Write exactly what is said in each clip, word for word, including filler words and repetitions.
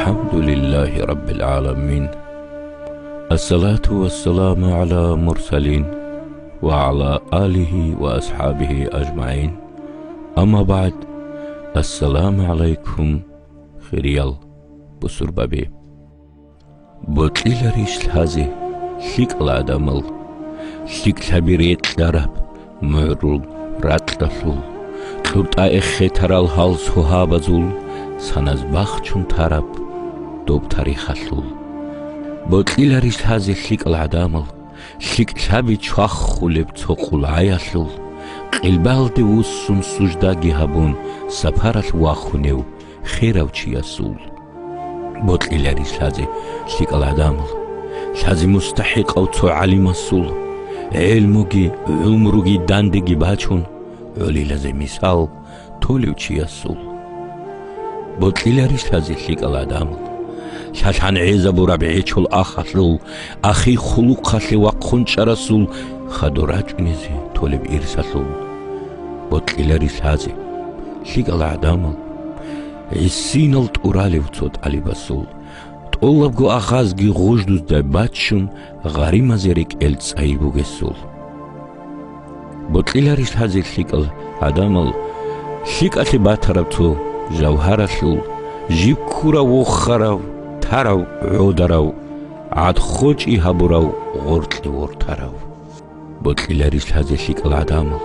الحمد لله رب العالمين. الصلاة والسلام على المرسلين وعلى آله وأصحابه أجمعين. أما بعد. السلام عليكم, хириял бусурбаби. Бокьиларищ лъазе лъикӀал гӀадамал, лъикӀлъаби рекьараб мугӀрул ракьалъул, кьуртӀа эхетарал гьал согьабазул, саназ бахчун тараб доб тарихалъул. Бокьиларищ лъазе лъикӀал гӀадамал, лъикӀлъаби чвахулеб цо къулгӀаялъул, къилбалде вуссун суждаги гьабун, сапаралъ вахунев херав чиясул. Бокьиларищ лъазе лъикӀал гӀадамал, лъазе мустахӀикъав цо гӀалимасул, гӀелмуги гӀумруги дандеги бачун, гӀолилазе мисал толев чиясул. Бокьиларищ лъазе лъикӀал гӀадамал, лъалъан гӀезабураб гӀечол ахалъул, ахир хъулухъалъе вахъун чӀарасул, хадур рачӀунизе толеб ирсалъул. Бокьиларищ лъазе лъикӀал гӀадамал, гӀисинал тӀуралев цо тӀалибасул, тӀолабго ахазги гъуждузда баччун, гъаримазе рекӀел цӀайи бугесул. Бокьиларищ лъазе лъикӀал гӀадамал, лъикӀалъе батараб цо жавгьаралъул, жиб ккурав вохарав, тарав гӀодарав, гӀад хочӀи гьабурав гъоркье вортарав. Бокьиларищ лъазе лъикӀал гӀадамал,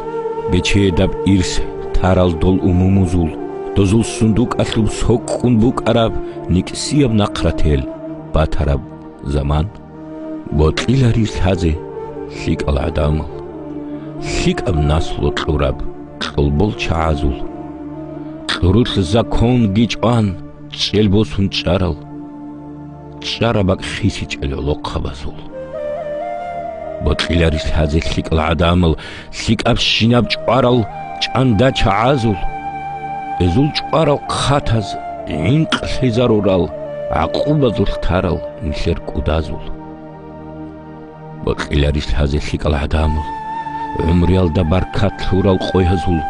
бечедаб ирс тарал дол умумузул, дозул сундукӀалъуб сокӀкӀун букӀараб никӀсияб нахърател батараб заман? Бокьиларищ лъазе лъикӀал гӀадамал, лъикӀаб наслу кьураб кьолбол чагӀазул? Кьурулъ законги чӀван, чӀел босун чӀарал, чӀараб бакӀ хисичӀел гӀолохъабазул. Бокьиларищ лъазе лъикӀал гӀадамал, лъикӀабщинаб чӀварал чӀанда чагӀазул? Эзул чӀварал хъатаз гӀинкълъизарурал гӀакъубазулъ тарал нилъер кӀудазул. Бокьиларищ лъазе лъикӀал гӀадамал, гӀумруялда баркат лъурал къоязул,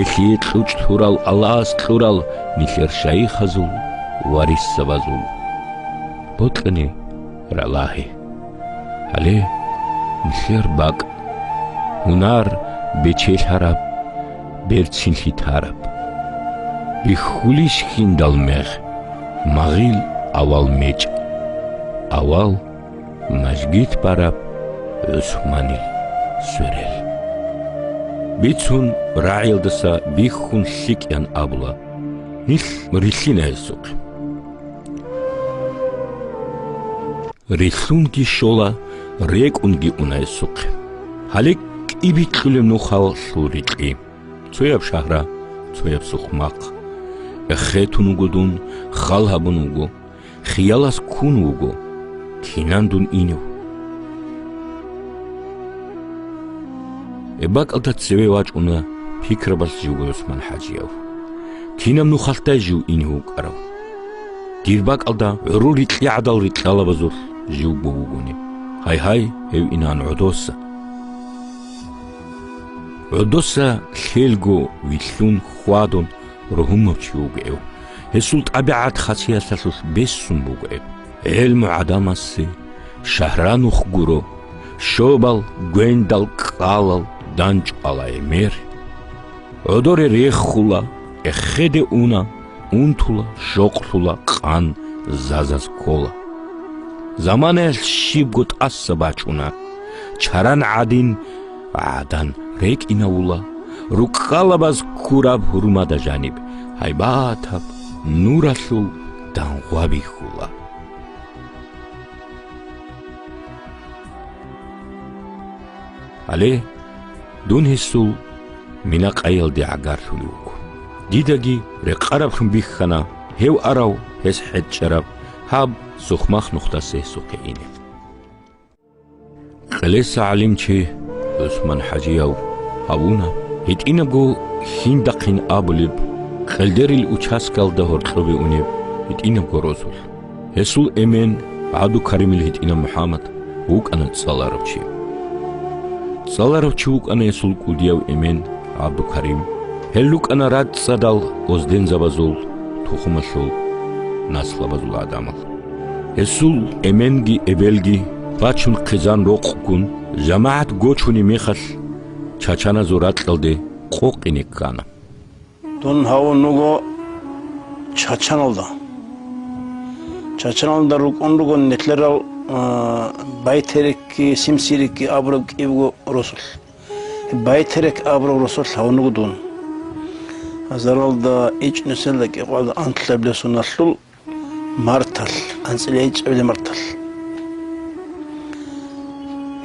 элъие кьучӀ лъурал Аллагьас кьурал нилъер шайихазул, варисзабазул. Бокьани ралагье. Гьале нилъер бакӀ, гьунар бечелъараб, берцинлъи тараб. Бихьулищ хьиндал мегъ, магъил авал мечӀ, авал мажгит бараб ГӀусманил сверел. Бицун рагӀиялдаса бихьун лъикӀ ян абула, нилъ рилълъина гьесухъе. Рилълъунги щола, рекӀунги уна гьесухъе. Гьале кӀибикьулеб нухалъул рикьи, цояб шагьра, цояб сухъмахъ. Эхетун вуго дун, хал гьабун вуго, хиялас ккун вуго, кинан дун инев. Гьеб бакӀалда цеве вачӀуна пикрабалъ живго ГӀусман-хӀажияв. Кинаб нухалъдай жив инев вукӀарав? Дир бакӀалда гӀурул рикьи гӀадал рикьалабазулъ живго вугони. Гьай-гьай, гьев инаан гӀодоса. ГӀодоса лъелго вилълъун, хьвадун, ругьунмав чи вугев. Гьесул тӀабигӀат-хасияталъулъ бесун бугев. ГӀелму гӀадамасе шагьранухъ гуро, щобал гвендал кӀкӀалал данчӀвала гӀемер. ГӀодоре рехула, эхеде уна, унтула, щокълъула, къан зазаз ккола. Заманаялъ щибго тӀаса бачӀуна, чаран гӀадин гӀадан рекӀинавула, рукӀкӀалабаз ккураб гьурмада жаниб гьайбатаб нуралъул дангъва бихьула. Гьале дун гьесул минакъаялде гӀагарлъулев вуго. Дидаги рекъараблъун бихьана гьев арав, гьес хӀечӀараб гьаб сухъмахъ нухдаса гьесухъе ине. Къелеса гӀалимчи ГӀусман-хӀажияв гьавуна, гьитӀинабго хьиндахъин абулеб, къелдерил участкалда гьоркьобе унеб гьитӀинабго розулъ. Гьесул эмен ГӀабдукаримил гьитӀинав МухӀаммад вукӀана цӀаларав чи. ЦӀаларав чи вукӀана гьесул кӀудияв эмен ГӀабдукарим. Гьел рукӀана рацӀцӀадал оздензабазул тухумалъул. наслабазул гӀадамал. Гьесул эменги эбелги бачун хъизан рокъгун, жамагӀат гочунеб мехалъ, чачаназул ракьалде къокъине ккана. Дун гьавун вуго Чачаналда. Чачаналда рукӀун руго нилъерал, а, Байтерекги, Симсирикги абураб кӀиябго росулъ. Байтерек абураб росулъ гьавун вуго дун. Азаралда ичӀнусиялда кӀикъоялда анлъабилеб соналъул марталъ, анцӀила ичӀабилеб марталъ.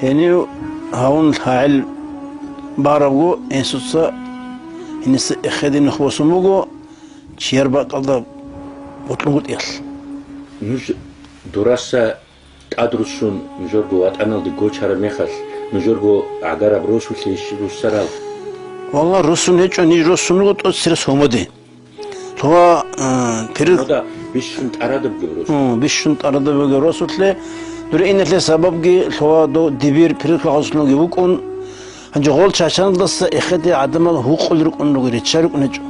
Гьенив гьавун гьагӀел барабго, инсуца гьениса эхеде нух босун буго чияр бакӀалда бокьунгутӀиялъ. Нуж дураса тӀадруссун, нужерго ватӀаналде гочараб мехалъ, нужерго гӀагараб росулъе щиб руссарал? Валла, руссун гьечӀо, ниж руссун руго тӀоцерас гьумаде. Лъугьа, э, пирир- Гьумада бищун тӀарадабги росу. М, бищун тӀарадабги росулъе, дур иналъе сабабги лъугьа дов дибир пирир кагъазлъунги вукӀун. Гьанже гъол чачаналдаса эхеде гӀадамал гьукъулел рукӀун руго, ричча рукӀун гьечӀо.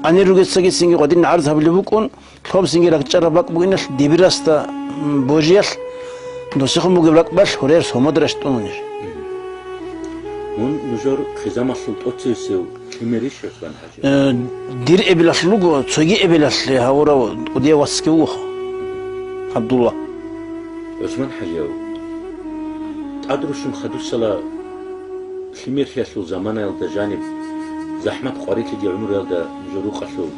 Анир ругецаги цинги гъодин гӀарз гьабулеб букӀун, лъобсинги ракӀчӀараб бакӀ бугиналъ дибирасда, м, божиялъ досихъун бугеб ракӀбалъ гьурер сомадраш тӀун унищ? Мун нужер хъизамалъул тӀоцевсев лъимерищ, Гьусман-хӀажи? Э, дир эбелалъ руго, цоги эбелалъе гьавурав кӀудияв вацги вуго, ГӀабдулла. Гьусман-хӀажияв, тӀадруссун хадусала лъимерлъиялъул заманаялда жаниб захӀмат къварилъиги гӀумруялда нужер рукъалъул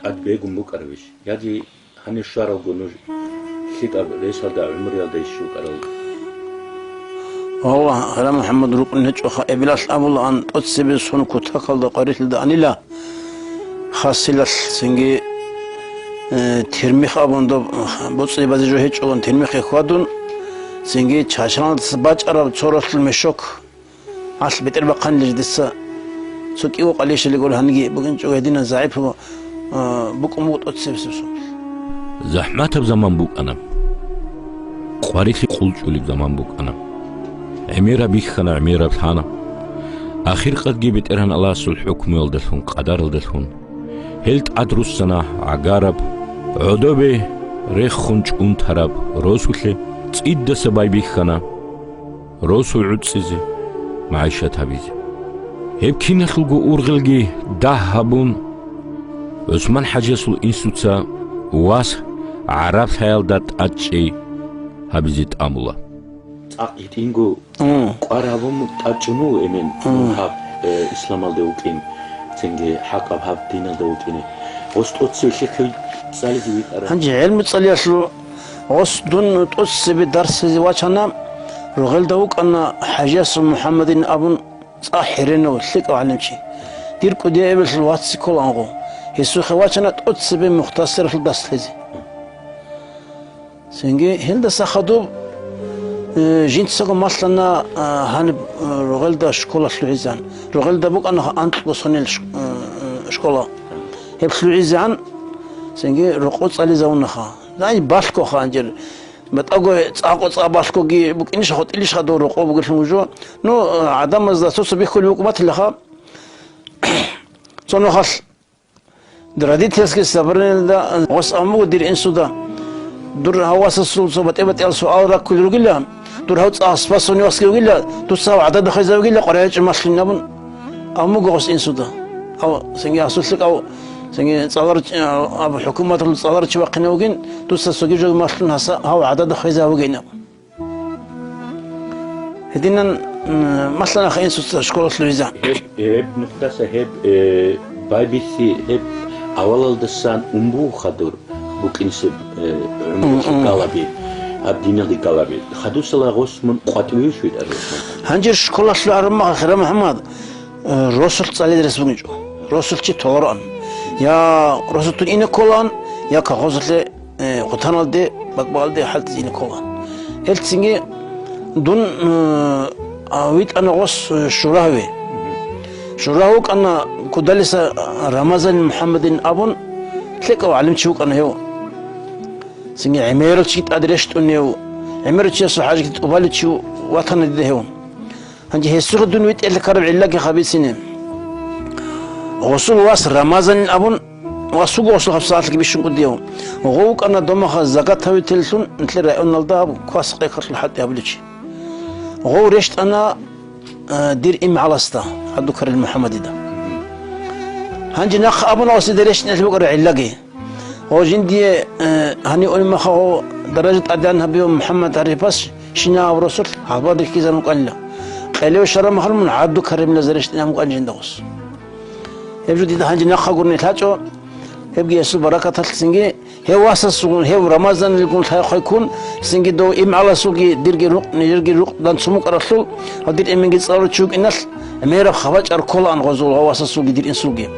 тӀад бегун букӀаравищ? Яги гьанир щваралго нуж лъикӀаб ресалда гӀумруялда иш щукӀарал? Валлагь, гьара МухӀаммад рукӀун гьечӀоха, эбелалъ абулаан, тӀоцебе сон кутакалда къварилъида анила, хасилалъ цинги, э, термих абун доб боцӀи базе жо гьечӀолан термихе хьвадун, цинги чачаналдаса бачӀараб цо ролъул мешок. Алъ бетӀер бахъанилищ дица цо кӀиго къалищали гуро, гьанги букӀинчӀо гьединан загӀиплъун, а, букӀун буго тӀоцебесеб сон. ЗахӀматаб заман букӀана. Къварилъи къулчӀулеб заман букӀана. ГӀемераб бихьана, гӀемераб лъана. Ахиркъадги БетӀергьан Аллагьасул хӀукмуялдалъун, къадаралдалъун, гьел тӀадруссана гӀагараб, гӀодобе рехун чӀунтараб росулъе цӀидаса байбихьана. Росу гӀуцӀизе, магӀишат гьабизе. Гьеб киналъулго ургъелги дагь гьабун, ГӀусман-хӀажиясул инсуца вас гӀараблъаялда тӀадчӀей гьабизе тӀамула. ЦӀакъ гьитӀинго М. кӀвар гьабун тӀадчӀун вуго эмен, М. гьаб, э, исламалде вукӀин, цинги хӀакъаб гьаб диналда вукӀине. Гъос тӀоцеве лъихъе цӀализе витӀарав. Гьанже гӀелму цӀалиялъул Гъос дун тӀоцебе дарсизе вачана, рогъелда вукӀана ХӀажиясул МухӀаммадин абун цӀа хӀеренав лъикӀав гӀалимчи. Дир кӀудияв эбелалъул вацги кколаангъо, гьесухъе вачана тӀоцебе мухтасаралъул дарс лъезе. Цинги гьелдаса хадуб, э, жинцаго малъана, а, гьаниб, э, рогъелда школа лъугӀизегӀан. Рогъелда букӀана анкьго сонел ш-, э, э, школа. Гьеб лъугӀизегӀан, цинги рокъо цӀализавунаха. Ай, балъгоха гьанжер. БатӀаго цӀакъо цӀа балъгоги букӀинищ, гъотӀилищ хадур рокъо бугелъун жо. Ну, гӀадамазда цо-цо бихьулеб букӀун батилаха. Цо нухалъ родительский собраниялда гъос абун буго дир инсуда. Дур гьав васасул цо батӀи-батӀиял суал раккулел ругила, дур гьав цӀа спасонный васги вугила, дуца гьав гӀадада хвезавугила, къваригӀинчӀеб малъун абун. Абун буго гъос инсуда. Гьав цинги гьасул лъикӀав, цинги цӀаларч-, аб хӀукуматалъул цӀаларчи вахъинав вугин, дуца цоги жо малъун гьаса гьав гӀадада хвезавугейин абун. Гьединан, м, малъанаха инсуца школа лъугӀизегӀан. Гьеб, гьеб нухдаса гьеб, э, байбихьи гьеб авалалдасан ун буго хадур букӀинсеб, э, гӀумруялъе М, м. галаби, гьаб диналде галаби. Хадусала гъос мун къватӀиве щвитӀарав? Гьанже школалъур гьарун махъ, хира МухӀаммад, э, росулъ цӀализе рес бугинчӀо. Росулъ чи толароан. Я росулъун ине кколаан, я колхозалъе, э, хъутаналде, бакӀбакӀалде хӀалтӀизе ине кколаан. Гьелцинги дун, э, а, витӀана гъос, э, Шурагьаве. Шурагь вукӀана Кудалиса Рамазан МухӀаммадин абун, лъикӀав гӀалимчи вукӀана гьев. Цинги гӀемерал чи тӀад рещтӀунев, гӀемерал чиясул хӀажги тӀубалев чи ватана дида гьев. Гьанже гьесухъе дун витӀелъ ккараб гӀиллаги хабицине. Гъосул вас Рамазанин абун, ва суго гъосул гьабсагӀалъги бищун кӀудияв. Гъов вукӀана домаха закат гьавителлъун, нилъер районалда гьаб квас къекалъул хӀалтӀи гьабулев чи. Гъов рещтӀана, э, дир имгӀаласда, ГӀабдукарил МухӀаммадида. Гьанже нахъа абуна гъосида рещтӀиналъе букӀараб гӀиллаги. Гъов жиндие, э, гьанив унеб мехалъ гъов даража тӀадегӀан гьабияб МухӀаммад ГӀарифас щинаб росулъ гьалбал рихьизарун кӀанила. Къелев щвараб мехалъ мун ГӀабдукаримилазе рещтӀинабун кӀан жинда гъос. Гьеб жо дида гьанже нахъа гурони лъачӀо. Гьебги гьесул баракаталъ цинги гьев васасулгун, гьев Рамазанилгун лъай-хъвай ккун, цинги дов имгӀаласулги дирги рукъ, нижерги рукъ данцун букӀаралъул, ва дир эменги цӀаларав чи вукӀиналъ, мераб хабачӀар кколаан гъозул ва васасулги дир инсулги.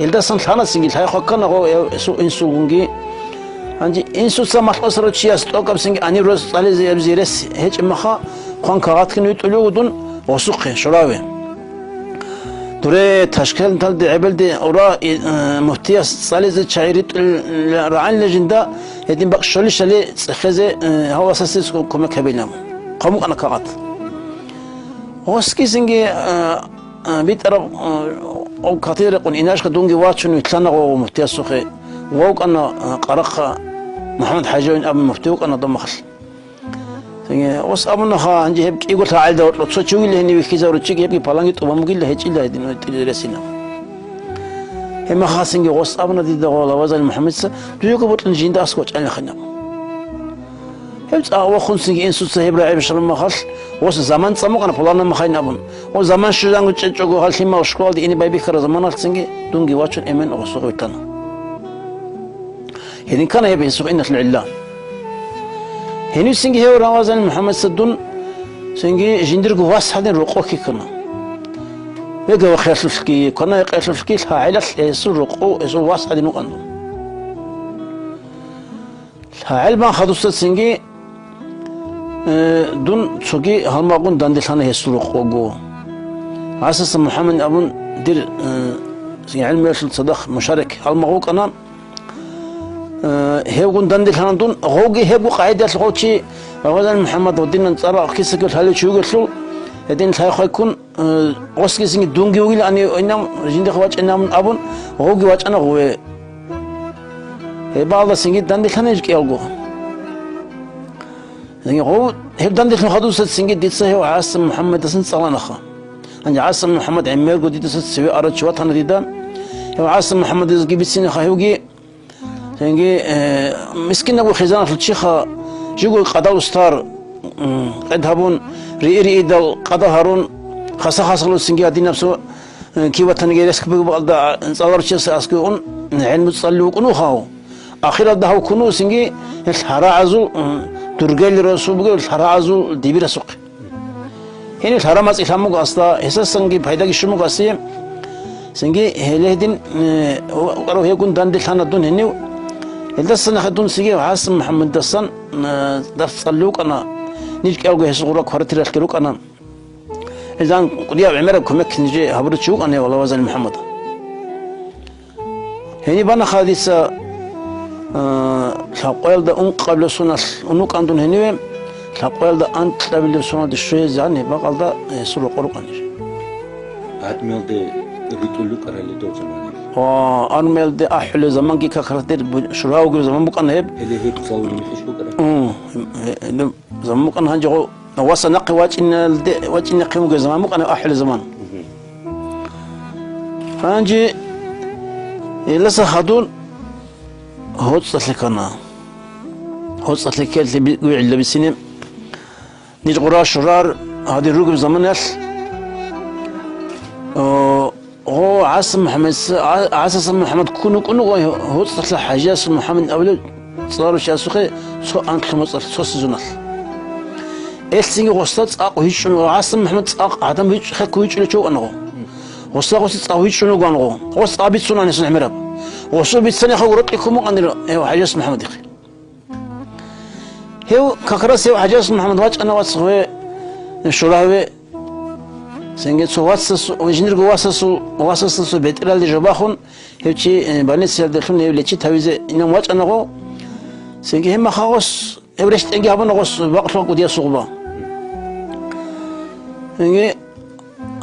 Илдасан лъана цинги лъай-хъвай ккана гъов гьесул инсулгунги. Гьанже инсуца малъосарав чияс тӀокӀаб цинги гьаниб рос цӀализе абизе рес гьечӀеб мехалъ, хъван кагъатгин витӀулев вуго дун гъосухъе, Шураве. Дуре Ташкенталде гӀебелде ура, и, э, муфтияс цӀализе чагӀи ритӀулел рагӀанила жинда, гьедин бакӀ щолищали цӀехезе, э, гьав васасдаса кумек гьабилан. Хъван букӀана кагъат. Гъосгизинги, э, э, битӀараб, э, катир рекъон инашха дунги вачун вилълъана гъов муфтиясухъе. Вав вукӀана, э, Къарахъа МухӀаммад ХӀажиявин абун муфти вукӀана домахалъ. Цинги гъос абуна, гьанже гьеб кӀиго лъагӀалда гьоркьоб цо чи вугила гьенив вихьизарурав чиги, гьебги паланги тӀубан бугила, гьечӀила гьедин тӀаде ресина. Гьеб мехалъ цинги гъос абуна дида гъов Лавазани МухӀаммадица, дуего бокьун жинда аскӀов вачӀайилан абун. Гьеб цӀакъ вохун цинги инсуца гьеб рагӀи бищараб мехалъ, гъос заман цӀан букӀана пуланаб мехайин абун. Гъо заман щвезанго чӀечӀого гьал лъимал школалде ине байбихьараб заманалъ цинги дунги вачун эмен гъосухъе вилълъана. Гьедин ккана гьеб гьесухъ иналъул гӀилла. Гьенив цинги гьев Рамазан МухӀаммадица дун цинги жиндирго вас гьадин рокъов ккана. Вегавахъиялъулъги, кванай-къелъулъги лъагӀалалъ гьесул рокъов, гьесул вас гьадин вукӀана дун. ЛъагӀел бан хадусда цинги, э, дун цоги гьалмагъун данделъана гьесул рокъовго. ГӀасаса МухӀаммад абун дир, э, цинги гӀелмуялъул цадахъ мушарик гьалмагъ вукӀана. Э, гьевгун данделъана дун, гъовги гьебго къагӀидалъ гъов чи, Рамазан МухӀаммад гъодинан цӀар кисаго лъалев чи вугелъул, гьедин лъай-хъвай ккун, э, гъосгизинги дунги вугилани инан, жиндихъ вачӀинамун абун, гъовги вачӀана гъове. Гьеб балдасинги данделъана иш кӀиялго. Гъов гьеб данделъун хадусацинги дица гьев ГӀасан МухӀаммадасан цӀаланаха. Гьанже ГӀасан МухӀаммад гӀемерго дидаса цеве арав чи ватана дида. Гьев ГӀасан МухӀаммадасги бицинаха гьевги. Цинги, э, мискинабго хъизаналъул чиха жуго къадал устар, м, къед гьабун, рии-риидал къада гьарун, хаса-хасалуцинги гьадинаб цо, э, кив ватаниги рес кквеги бакӀалда цӀаларав чиясе аскӀове ун, гӀелму цӀалулев вукӀун вугев. Ахиралда гьав ккун вугевсинги гьел лъарагӀазул, м, дургел росу бугел лъарагӀазул дибирасухъе. Гьенив лъара мацӀи лъан буго асда, гьесасанги пайдаги щун буго асие. Цинги гьеле гьедин, э, ва-, ва-, гьевгун данде лъана дун гьенив. Гьелдасан нахъе дун цинги ГӀасан МухӀаммадасан, э, дарс цӀалулев вукӀана. Ниж кӀиялго гьесул гъура квартиралъги рукӀана. Гьезан кӀудияб гӀемераб кумек нижее гьабурав чи вукӀана гьев Лавазани МухӀаммад. Гьениб бана хадиса, а, лъабкъоялда ункъабилеб соналъ ун вукӀана дун гьениве, лъабкъоялда анкьабилеб соналде щвезегӀан гьеб бакӀалда гьесул рокъор рукӀана ниж. Армиялде ритӀулел рукӀарали дов замана. Ва армиялде ахӀулеб заманги как раз дир бу-, щуравги заман букӀана гьеб. Гьеле гьеб цӀалулеб мехалъ букӀана. М, гье-, гьеле заман букӀана гьанже гъо-, Васа нахъе вачӀиналде, вачӀинехъин вугеб заман букӀана, ахӀулеб заман. Мгм. Гьанже гьелдаса хадур гьоцӀалъе ккана. ГьоцӀалъе ккелъе би-, вигӀила бицине. Ниж гъура-щурар гьадин ругеб заманалъ, о, Гъо, ГӀасан МухӀаммад, ГӀа-, ГӀасасан МухӀаммад ккун вукӀун вуго гьоцӀалъа ХӀажиясул МухӀаммад абулев цӀаларав чиясухъе цо анкьлъун моцӀалъ цо сезоналъ. Элъцинги гъосда цӀакъ вичӀчӀун, ГӀасан МухӀаммад цӀакъ гӀадамал вичӀ-, хехго вичӀчӀулев чи вукӀана гъо. Гъосда гъосе цӀакъ вичӀчӀун вугоан гъо. Гъос цӀакъ бицунаан гьесул гӀемераб. Гъосул бицани хӀал рокьи ккун букӀанила гьев ХӀажияс МухӀаммадихъе. Гьев как раз гьев ХӀажияс МухӀаммад вачӀана вац гъве, Шурагьве. Цинги цо вацасу-, жиндирго васасул, васасдасул бетӀералде жо бахун, гьев чи, э, больницаялдалъун гьев лечить гьавизе инан вачӀана гъо. Цинги гьеб мехалъ гъос, гьев рещтӀинги гьабуна гъос бакълъун кӀудиясул гъуба. Цинги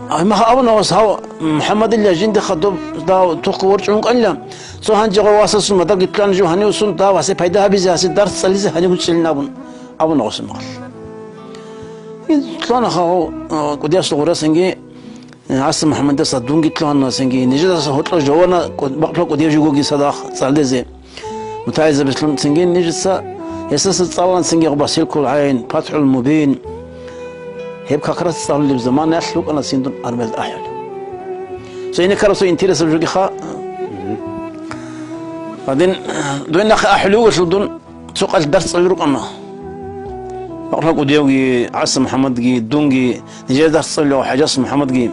Гьебмехалъ абуна гъос, гьав МухӀаммадилла жиндихъа доб дав тухъ ворчӀун вукӀанила, цо гьанже гъов васасул мадалги кьани жо гьанивсун дав гьасе пайда гьабизе, гьасе дарс цӀализе гьанив гьучӀилин абун, абуна гъос гьебмехалъ. Ин лъугьана гъов, а, кӀудиясул гъурасанги, а, ГӀаса МухӀаммадица дунги лъугьана сенги, нижедаса гьоркьор жавана кӀу-, бакълъун кӀудияв жугоги цадахъ цӀалдезе. МутагӀилзабилъун цинги нижеца, гьесдаса цӀалан цинги Басилкул ГӀайн, ПатхӀул Мубин. Гьеб как раз цӀалулеб заманаялъ рукӀана цин дун армиялда ахӀулев. Цо гьенекарасул интересаб жугиха. Гьадин, дой нахъе ахӀулев вугелъул дун цо къалъ дарс цӀалел рукӀана. Бакълъун кӀудиявги, ГӀаса МухӀаммадги, дунги, нижер дарс цӀалулев ХӀажас МухӀаммадги.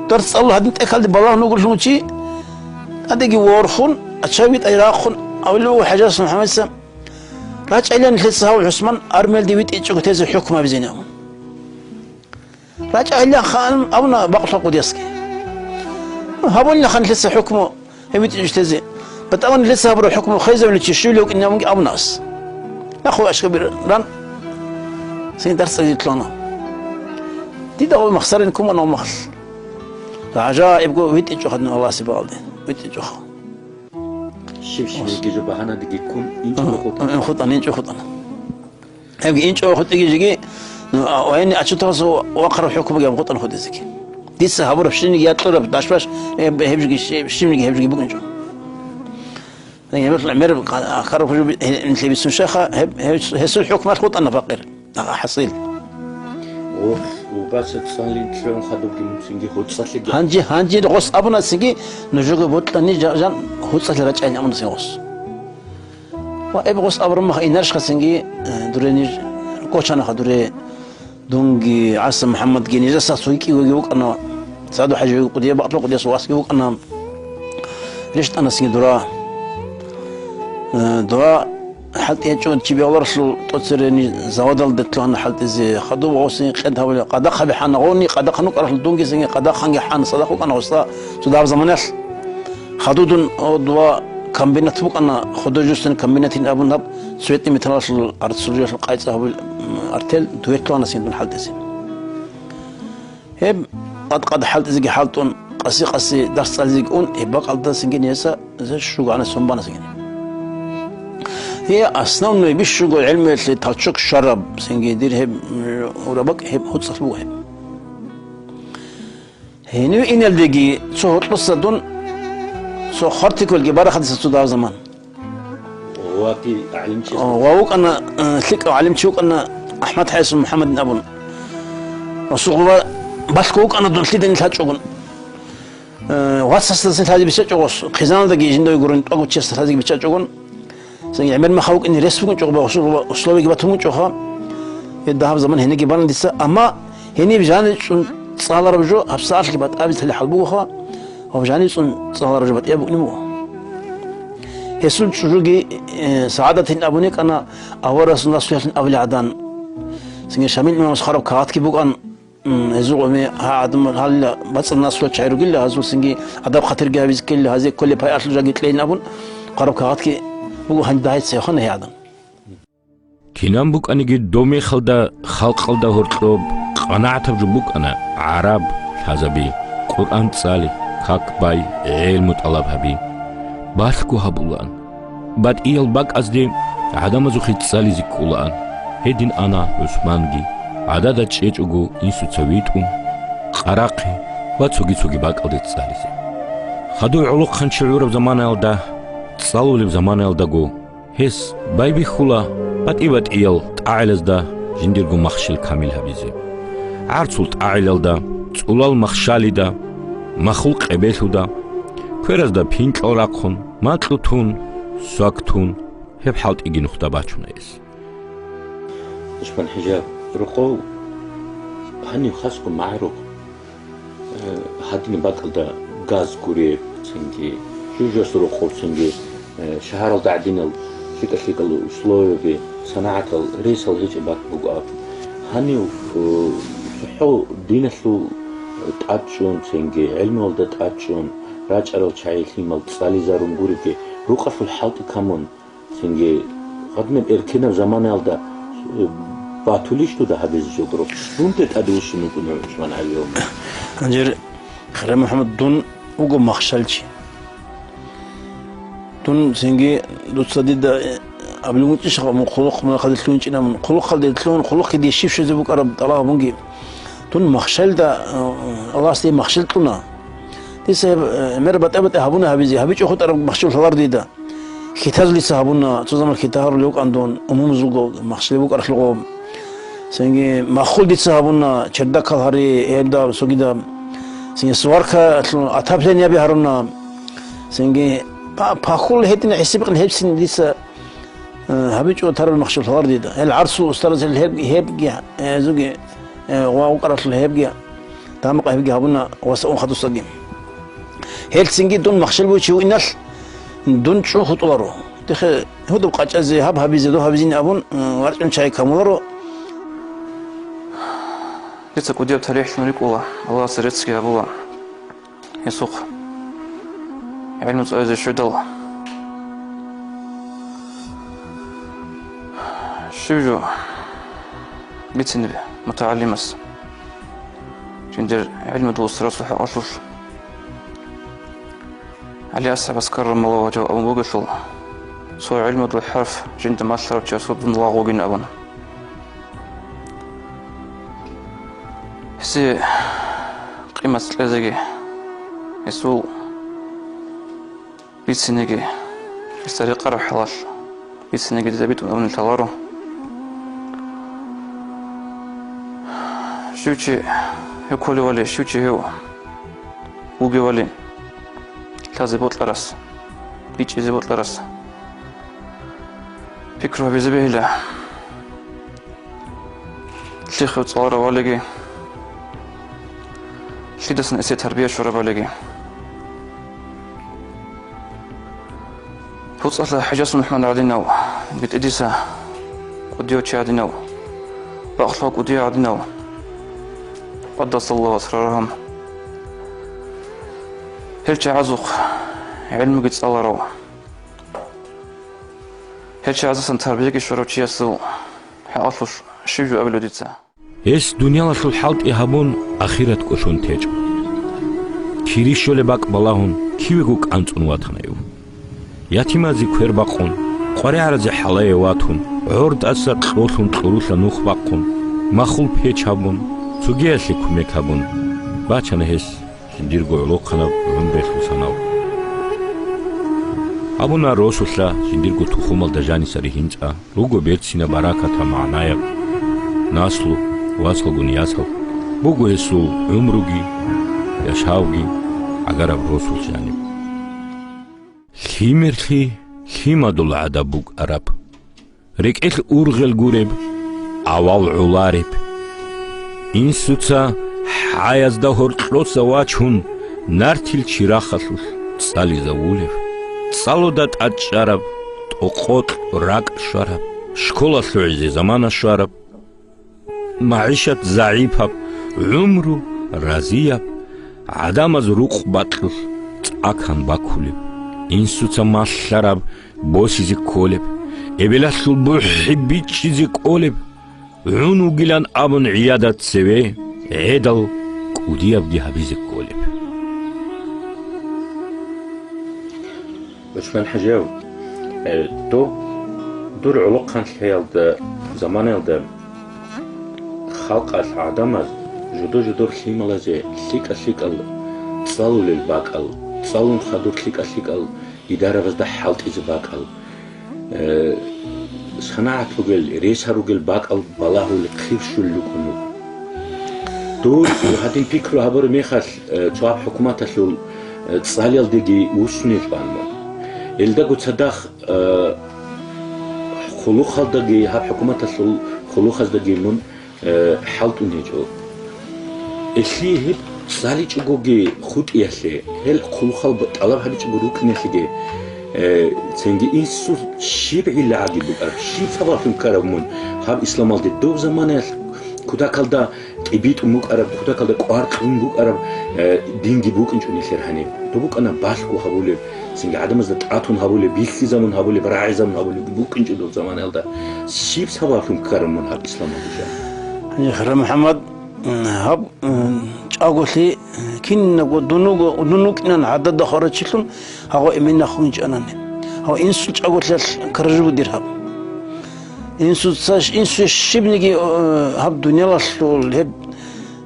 Дарс цӀалул гьадин тӀехьалде балагьун вугелъул чи, тӀадеги ворхун, ачаби тӀай рахъун, абулев вуго ХӀажас МухӀаммадица, рачӀайилан нилъеца гьав ГӀусман армиялде витӀичӀого тезе хӀукму гьабизейин абун. РачӀайилан ханан абуна Бакълъун кӀудиясги. Гьабулинахъан нилъеца хӀукму гьев витӀичӀого тезе. БатӀа-, нилъеца гьабураб хӀукму хвезабулев чи щивлев вукӀин абунги абуна гьас. Нахъе ашкаби ран, цин дарс цӀализе лъугьана. Дида гъов махсарин кумана гъов махалъ. ГӀажаибго витӀичӀо хадин Аллагьасе багьалде. ВитӀичӀо ха. Щиб-щиб жо багьанадеги ккун, инчӀого хутӀана. Ин хутӀана, инчӀого хутӀана. Гьебги инчӀого хутӀиги жеги, ну, а, военный отчеталъ вахъараб хӀукмуги гьаб хутӀана хутӀизеги. Дица гьабураб щибниги якьураб дашбаш, э, гьеб жеги щи-, щибниги гьеб жеги букӀинчӀо. Гьеб гӀемер ка-, ахараб хужу би-, гье-, нилъе бицун щайха, гьеб, гьеб, гьесул хӀукмалъ хутӀана пакъир. Ага, хӀасил. Ох, убаца цӀалин лъугӀун хадубги муцинги гьуцӀалъиги. Гьанже, гьанже гъос абуна цинги, нужего бокьани жа-, жан гьуцӀалъи рачӀайин абуна цин гъос. Ва эб гъос абураб мах инаршха цинги, э, дуре ниж кочанаха дуре, дунги, ГӀаса МухӀаммадги, нижаса цоги кӀиго вукӀана, Саду ХӀажи кӀудияв, Бакълъун кӀудиясул васги вукӀана, рещтӀана цинги дура. Э, дура ХӀалтӀи гьечӀо чи бегьуларелъул тӀоцерени заводалде лъугьана хӀалтӀизе. Хадуб гъосин къед гьабула, къадахъаби хӀана гъовни, къадахъан вукӀаралъул дунги цинги къадахъанги хӀана, цадахъ вукӀана гъосда цо дагьаб заманалъ. Хадудун гьодова комбинат букӀана, художественный комбинатин абун гьаб цветный металлалъул арцуржиялъул къайцӀа гьабул, м, артел дуе лъугьана цин дун хӀалтӀизе. Гьеб къад-къад хӀалтӀизеги хӀалтӀун, къаси-къаси дарс цӀализеги ун, гьеб бакӀалда цинги нижеца щуго гӀанасун бана цинги. Гье, основной бищунго гӀелмуялъе толчок щвараб цинги дир гьеб, м, урабакӀ гьеб гьуцӀалъ буго гьеб. Гьенив иналдеги цо гьоркьоса дун цо хвартиколги барахъадаса цо дагьаб заман. Ваги гӀалимчи. Ва вукӀана, э, лъикӀав гӀалимчи вукӀана АхӀмад ХӀайсун МухӀаммадин абун. Расулгъуба балъго вукӀана дун лъиданил лъачӀогун. Э, вацасдасан лъазе биччачӀого, хъизаналдаги жиндаги гурун тӀогов чиясда лъазе биччачӀогун. Цинги гӀемер маха вукӀине рес бугин чӀого, расулгъуба условиги батун чӀоха. Э, дагьаб заман гьенибги бана дица, амма гьениб жаницӀун цӀалараб жо гьабсагӀалъги батӀаби талихӀал бугоха. Гьав жаницӀун цӀалараб жо батӀияб букӀунеб буго. Гьесул чӀужуги, э, СагӀадатин абун йикӀана, аварагасул наслуялъин абулеб гӀадан. Цинги Шамил имамас хъвараб кагъатги букӀан, м, гьезул гъоми гьа гӀадамал гьалила бацӀцӀад наслуялъ чагӀи ругила, гьазул цинги адаб-хатирги гьабизе ккелила, гьазе кколеб пайдалъул жаги кьейин абун, хъвараб кагъатги буго гьаниб дагьица гьехъана гьей гӀадан. Кинаб букӀаниги, доб мехалда халкъалда гьоркьоб къанагӀатаб жо букӀана гӀараб лъазаби, Къуръан цӀали, как бай, гӀелму тӀалаб гьаби. Балъго гьабулаан. БатӀиял бакӀазде гӀадамазухъе цӀализе кколаан. Гьедин ана ГӀусманги, гӀадада чӀечӀого инсуца витӀун, Къарахъе ва цоги-цоги бакӀалде цӀализе. Хадув гӀолохъанчи гӀураб заманаялда, цӀалулеб заманаялдаго, гьес байбихьула батӀи-батӀиял тӀагӀелазда жиндирго махщел камил гьабизе. ГӀарцул тӀагӀелалда, цӀулал махщалида, махул къебелъуда, кверазда пинкьал рахъун, макьу тун, свак тун, гьеб хӀалтӀиги нухда бачуна гьес. ГӀусман-хӀажи, рокъов гьанив хасго магӀарухъ. Э, гьадинаб бакӀалда газ гуреб, цинги жужас рокъоб, цинги, э, шагьаралда гӀадинал лъикӀа-лъикӀал условияби, санагӀатал ресал гьечӀеб бакӀ буго аб. Гьанив, э, цохӀо диналъул тӀадчӀун, цинги гӀелмуялда тӀадчӀун рачӀарал чагӀи лъимал цӀализарун гуребги, рукъалъул хӀалтӀи камун, цинги гьадинаб эркенаб заманаялда, э, батулищ дуда гьабизе жо гуро? Дунде тӀаде вуссун вукӀуна ГӀусман ГӀалиевна. Гьанже, Хирай МухӀаммад, дун вуго махщалчи. Дун цинги дуца дида, э, абилгьунчӀищ, мун хъулухъ мун хадур лъугьинчӀин абун, хъулухъалде лъугьун, хъулухъги дие щиб щвезе букӀараб тӀалаб гьабунги. Дун махщалда, э, Аллагьас дие махщел кьуна. Дица гьеб, э, мер батӀа-батӀа гьабуна гьабизе, гьабичӀо хутӀараб махщел лъалар дида. Хитазулица гьабуна, цо заман хита гьарулев вукӀан дун, умумузулго махщел букӀаралъуго. Цинги маххул дица гьабуна, чердакал гьари, гьебда, цогида. Цинги сваркалъун, отоплениеби гьаруна. Цинги па-, пахьул гьедин гӀисиб къин гьебцин дица, э, гьабичӀо тарал махщел лъалар дида. Гьел гӀарсул устараз гьел гьеб-, гьебги, э, зуги, э, ва вукӀаралъул гьебги. Тамакъ гьебги гьабуна ва саун хадусаги. Гьелцинги дун махщел бугев чи вугиналъ, дун чӀун хутӀуларо. Дихъе гьудуб къачӀазе, гьаб гьабизе, доб гьабизин абун, м, варчӀун чай камуларо. Дица кӀудияб тарихлъун рикӀкӀула, Аллагьасе реццги гьабула гьесухъ гӀилму цӀализе щведал. Щиб жо бицинеб мутагӀалимас жиндир гӀилму дулусарасул хӀакъалъулъ? ГӀали асхӀабас каррамаллагьу важагьу абун бугелъул, цо гӀилмудул хӀарф жинда малъарав чиясул дун лагъ вугин абун. Гьесие къимат кьезеги, гьесул бицинеги, гьесда рекъараб хӀалалъ бицинеги дида битӀун абунел лъаларо. Щив чи гьев кколевали, щив чи гьев вугевали, лъазе бокьарас, бичӀчӀизе бокьарас пикру гьабизе бегьила. Лъихъев цӀаларавалиги, лъидасан эсе тарбия щварабалиги. ПуцӀалъа ХӀажасул МухӀаммад гӀадинав, БетӀедиса кӀудияв чи гӀадинав, бакълъугьа кӀудияв гӀадинав, къаддасаллагьу асрарагьум, гьел чагӀазухъ гӀилмуги цӀаларав, гьел чагӀаздасан тарбияги щварав чиясул хӀакъалъулъ щиб жо абилев дица? Гьес дуниялалъул хӀалтӀи гьабун, ахират кӀолъун течӀо. Кири щолеб бакӀ балагьун, кивего кӀанцӀун ватана гьев. Ятимазе квер бакъун, къваригӀаразе хӀалае ватун, гӀортӀаса кьолъун кьурулъа нух бахъун, маххул печь гьабун, цогиялъе кумек гьабун, бачана гьес жиндирго гӀолохъанаб гӀумруялъул санал. Абуна росулъа жиндирго тухумалда жаниса ригьинчӀа. Руго берцинаб, баракатаб, магӀнаяб, наслу, васалгун ясал. Буго гьесул гӀумруги, яшавги гӀагараб росул жаниб. Лъимерлъи лъимадул гӀадаб букӀараб. РекӀелъ ургъел гуреб, авал гӀолареб. Инсуца хӀаязда гьоркьоса вачун, нартил чирахалъулъ цӀализавулев. ЦӀалуда тӀад чӀараб, тӀокъокь ракӀ щвараб, школа лъугӀизе замана щвараб, магӀишат загӀипаб, гӀумру разияб, гӀадамаз рукъ бакьулъ цӀакан бакулеб, инсуца малъараб, босизе кколеб, эбелалъул бухӀи бичӀчӀизе кколеб, гӀун вугилан абун гӀияда цеве гӀедал кӀудиябги гьабизе кколеб. ГӀусман ХӀажияв, э, дов дур гӀолохъанлъиялда, заманаялда халкъалъ гӀадамаз жодо-жодор лъималазе лъикӀа-лъикӀал цӀалулел бакӀал, цӀалун хадур лъикӀа-лъикӀал идарабазда хӀалтӀизе бакӀал, э, санагӀат бугел, рес гьаругел бакӀал балагьулел хъирщулел рукӀун вуго. Дур гьадин пикру гьабураб мехалъ, э, цо гьаб хӀукуматалъул, э, цӀалиялдеги вуссунел чӀван мун. Элдаго цадахъ, э, хъулухъалдаги, гьаб хӀукуматалъул хъулухъаздаги мун э, хӀалтӀун гьечӀо. Элъие гьеб цӀаличӀогоги хутӀиялъе, гьел хъулухъал б-, тӀалаб гьабичӀого рукӀиналъеги, э, цинги инсул щиб гӀиллагӀаги букӀараб, щиб сабаблъун ккараб мун гьаб исламалде? Доб заманаялъ кутакалда тӀибитӀун букӀараб, кутакалда кӀвар кьун букӀараб, э, динги букӀинчӀо нилъер гьаниб. Доб букӀана балъго гьабулеб, цинги гӀадамазда тӀатун гьабулеб, бихьизабун гьабулеб, рагӀизабун гьабулеб букӀинчӀо доб заманаялда. Щиб сабаблъун ккараб мун гьаб исламалда? Гьанже, хира МухӀаммад, м, гьаб, м, чӀаголъи, кинабго дун вуго, дун вукӀинан гӀадада хварачилъун, гьагъо эмен нахъ винчӀанани. Гьав инсул чӀаголъиялъ ккараб жо буго дир гьаб. Инсуца, инсуе щибниги, э, гьаб дуниялалъул, гьеб,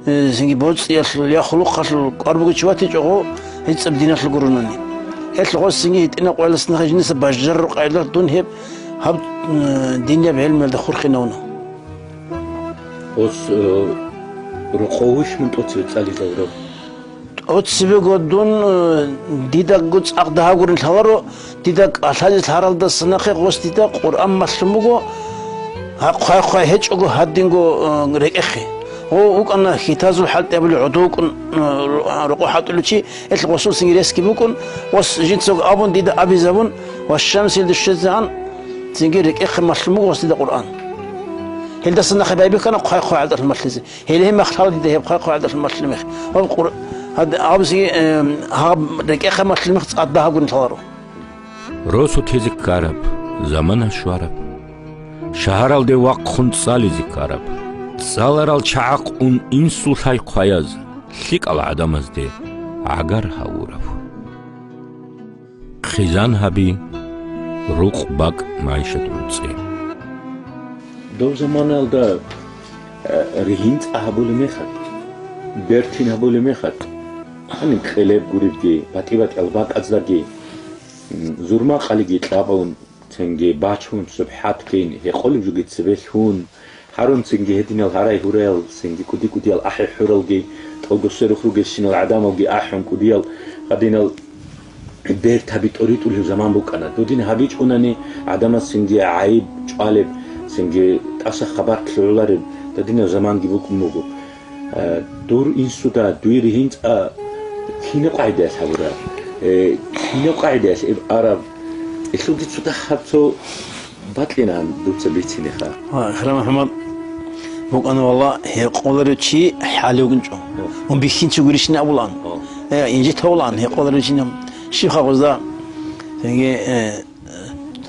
э, цинги боцӀиялъул я хулухъалъул кӀвар бугев чи ватичӀого, гьецӀаб диналъул гуронани. Гьелъ гъосинги гьитӀинаб къоялъ нахъе жинца бажарараб къайдалъ дун гьеб, гьаб, э, динияб гӀелмуялда хурхинавуна. Гъос, э, рокъов вугищ мун тӀоцебе цӀализавурав? ТӀоцебего дун, э, дидаго цӀакъ дагьаб гурин лъаларо, дида кӀалъазе лъаралдаса нахъе гъос дида Къуръан малъун буго, гьа, хъвай-хъвай гьечӀого гьадинго, э, рекӀехъе. Гъов вукӀана хьитазул хӀалтӀи абулев гӀодов вукӀун, э, рокъов хӀалтӀулев чи, гьелъ гъосул цинги ресги букӀун, гъос жинцаго абун дида абизабун, ва щамсилде щвезегӀан цинги рекӀехъе малъун буго гъос дида Къуръан. Гьелдаса нахъе байбихьана хъвай-хъвай гӀалтӀалъун малъизе. Гьеле гьеб мехалъ дида гьеб хъвай-хъвай гӀалтӀалъун малъулеб мех. Гьаб Къур-, гьад-, гьаб цинги, эм, гьаб рекӀехъе малъулеб мех цӀад дагьаб гурин лъаларо. Росу тезе ккараб, замана щвараб. Шагьаралде вахъун цӀализе ккараб. ЦӀаларал чагӀахъ ун инсул лъай хъваяз, лъикӀал гӀадамазде гӀагар гьавурав. Хъизан гьаби, рукъ бакӀ магӀишат гӀуцӀи. Дов заманалда, э, ригьин цӀа гьабулеб мехалъ, бертин гьабулеб мехалъ, гьаниб кьелеб гуребги, батӀи-батӀиял бакӀаздаги, м, зурма къалиги кьабун, цинги бачун, субхӀат кин, гьекъолеб жоги цебе лъун, гьарун цинги гьединал гьарай-гьураял цинги кӀуди-кӀудиял ахӀи-хӀуралги, тӀолго сверухъ ругелщинал гӀадамалги ахӀун кӀудиял гьадинал бертаби тӀоритӀулев заман букӀана. Додин гьабичӀунани гӀадамаз цинги гӀайиб чӀвалеб, цинги тӀаса хабар лъугӀулареб додинаб заманги букӀун буго. Э, дур инсуда, дуе ригьин цӀа кинаб къагӀидаялъ гьабураб? Э, кинаб къагӀидаялъ иб араб? Илъулги цо дагьаб цо бакьинан дуца бицинеха. Ва, хира МухӀаммад, букӀана, валла, гьекъоларев чи хӀалев гунчӀо. О. Ун бихьинчи гурищин абулаан. О. Э, инжит гьавулаан, гьекъоларев чинаб. Щиб хагъузда, цинги, э,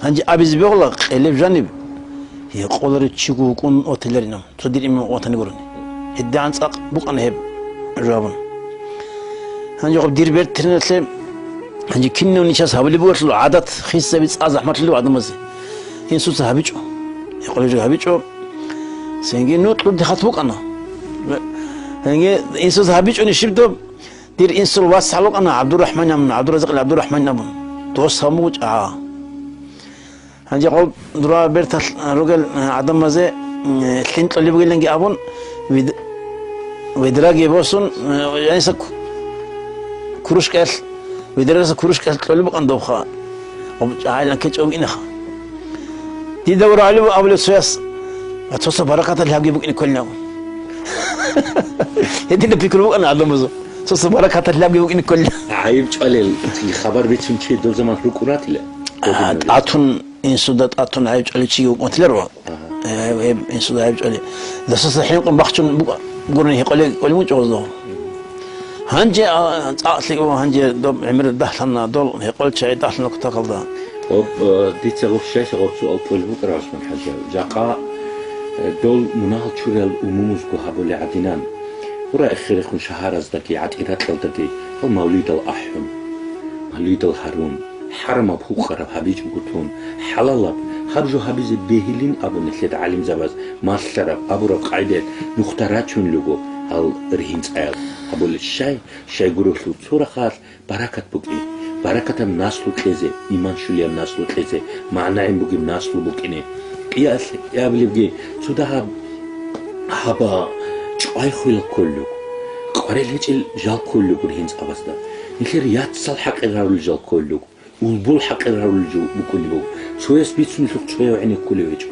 Гьанже абизе бегьула къелеб жаниб, гьекъоларев чиго вукӀун ватиларинав, цо дир имам ватани гурони. ГьедигӀан цӀакъ букӀана гьеб жавабун. Гьанже гъаб дир бертиналъе, гьанже кинав нижас гьабулеб бугелъул гӀадат, хисаби цӀа захӀмалъулев гӀадамазе. Инсуца гьабичӀо. Гьекъоларев жо гьабичӀо. Цинги нукьлъун дихъат букӀана. Гьанже инсуца гьабичӀони щиб доб? Дир инсул вас гьалукъана ГӀабдурахӀман абун, ГӀабдуразакъил ГӀабдурахӀман абун. Дос гьаму чӀа. Гьанже гъол дура берталъ ругел гӀадамазе, м, лъим кьолеб бугиланги абун, вед-, ведраги босун, м, гьаниса ку-, кружкаялъ, ведрагаса кружкаялъ кьолеб букӀан добха. Гъоб чӀагӀилан кечӀо букӀинаха. Дида вура гӀалиб абулев цояс, ва цоца баракатал лъабги букӀине кколин абун. Гьедина пикру букӀана гӀадамазул. Цоца баракатал лъабги букӀине кколин. ГӀайиб чӀвалел, цинги хабар бицун чи дол заман рукӀун ратила? А, тӀатун, инсуда тӀатун гӀайиб чӀвали чиги вукӀун ватиларо. Ага. Э, гьеб инсуда гӀайиб чӀвали. Дасаса хӀинкъун бахчун букӀа-, гурони гьекъолеб кӀолеб бучӀо гъозда. Гьанже, а, цӀакълъи ва гьанже доб гӀемер дагьлъана, дол гьекъолел чагӀи дагьлъана кутакалда. Гъоб, э, дица гъоб щайса гъоб суал кьолеб букӀараб, ГӀусман-хӀажи. Жакъа, э, дол мунагьал чурал умумузго гьабулеб гӀадинан. Гъура эхирехун шагьараздаги, гӀатӀиракьалдаги гьал мавлидал ахӀун, мавлидал гьарун, хӀарамаб гьукъараб гьабичӀого тун, хӀалалаб, гьаб жо гьабизе бегьилин абун нилъеда гӀалимзабаз малъараб, абураб къагӀидаялъ нухда рачун руго гьал ригьин цӀаял. Гьабулел щай, щай гурелъул цо рахъалъ баракат букӀин, баракатаб наслу кьезе, иман щулияб наслу кьезе, магӀнагӀин бугеб наслу букӀине. КӀиялъ абилебги, цо дагьаб гьаба чӀвай хуйла кколелъул, къварил гьечӀел жал кколелъул ригьин цӀабазда. Нилъер яцал хӀакъир гьарулел жал кколелъул. Улбул хӀакъир гьарулел жо букӀунеб буго. Цояс бицунелъухъ цояв гӀенеккулев гьечӀо.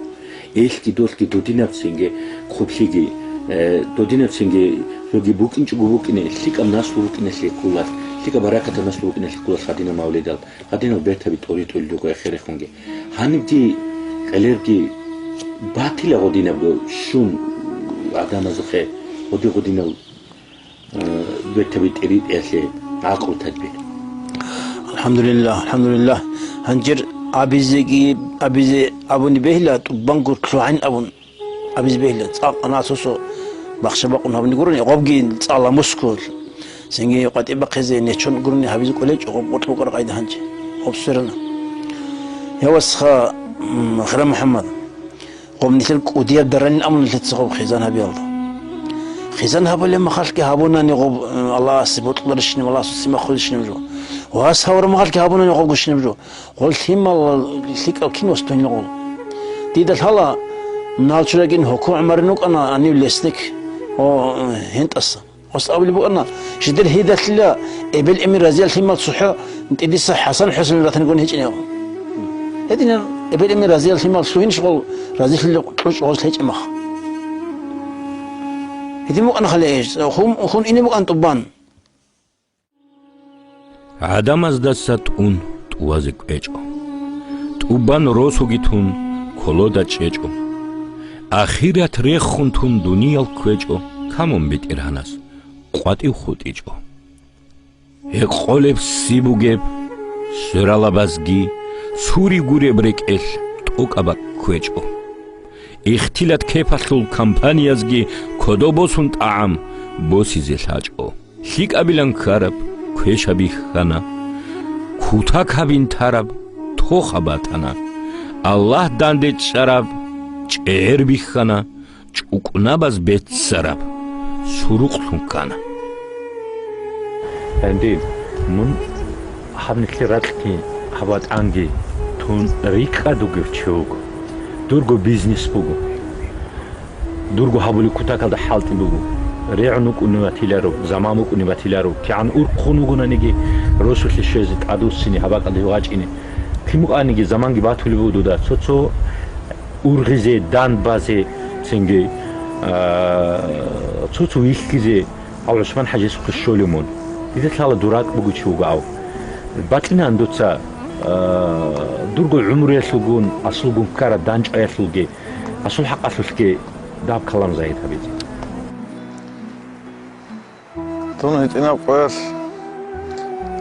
Элъги долъги додинабцинги хъублъиги, э, додинабцинги жоги букӀинчӀого букӀине, лъикӀаб наслу букӀиналъе кколалъ, лъикӀаб баракатаб наслу букӀиналъе кколалъ гьадинал мавлидал, гьадинал бертаби тӀоритӀулел руго эхирехунги. Гьанибги къелебги батила гъодинабго щун гӀадамазухъе. Гъуди-гъудинал, э, бертаби тӀеритӀиялъе гӀакълу тадбир. АлхӀамдулиллагь, алхӀамдулиллагь. Гьанжир абизеги, абизе абуни бегьила, тӀубанго лъугӀин абун абизе бегьила. ЦӀакъ насосо бахша бакъун гьабуни гурони, гъобги цӀакъ ламускул. Цинги къватӀиб бахъизе нечон гурони гьабизе кӀолечӀо, гъоб къоркьлъукъар къайда гьанчи. Гъоб сверана. Я васха, м, Хира МухӀаммад. Гъоб нилъер кӀудияб даранин абуна нилъеца гъоб хизан гьабиялда. Хизан гьабулеб махалъги гьабунани гъоб, э, Аллагьасе бокьуларищинаб, Аллагьасул симахъулищинаб жо. Вас гьавураб махалъги гьабунани гъобго щинаб жо. Гъол лъимал лъикӀал кин вастунила гъол. Дида лъала, налчурагин гьоко гӀумарин вукӀана гьанив лесник, о, э, гьентӀаса. Гъос абулеб букӀана, жидер гьидалъила эбел-эмен разиял лъимал цохӀо тӀидиса ХӀасан-ХӀусейн ратанигун гьечӀинегӀан. Гьединаб эбел-эмен разиял лъимал лъугьинищ гъол разилъи кьучӀ гъос гьечӀеб мах? Гьедин букӀана хъалиэш, хун, хун ине букӀан тӀубан. ГӀадамаздаса тӀун тӀувазе кӀвечӀо. ТӀубан росуги тун, колода чӀечӀо. Ахират рехун тун дуниял кквечӀо, камун бетӀергьанас къватӀив хутӀичӀо. Гьекъолеб си бугеб, свералабазги сури гуреб рекӀелъ тӀокӀаб бакӀ кквечӀо. Ихтилат кепалъул компаниязги кодо босун тӀагӀам босизе лъачӀо. ЛъикӀабилан ккараб квеша бихьана, кутак гьабин тараб тоха батана. Аллагь данде чӀараб чӀегӀер бихьана, чӀукӀнабаз беццараб сурукълъун ккана. Гьанже мун гьаб нилъер ракьги, гьаб ватӀанги тун рикӀкӀад вугев чи вуго. Дурго бизнес буго. Дурго гьабулеб кутакалда хӀалтӀи буго. РегӀун вукӀунев ватиларо, заман букӀунеб батиларо. КигӀан урхъун вугонаниги, росулъе щвезе, тӀадвуссине, гьаб бакӀалде гьев вачӀине. Кин букӀаниги заманги батулеб буго дуда. Цо-цо ургъизе, дандбазе, цинги, а, цо-цо вихьизе, гьав ГӀусман ХӀажиясухъе щолев мун. Дида лъала дур ракӀ бугев чи вуго гьав. Бакьинан дуца, а, дурго гӀумруялъулгун, асулгун ккараб дандчӀваялъулги, асул хӀакъалъулъги даб калам загьир гьабизе. Дун гьитӀинаб къоялъ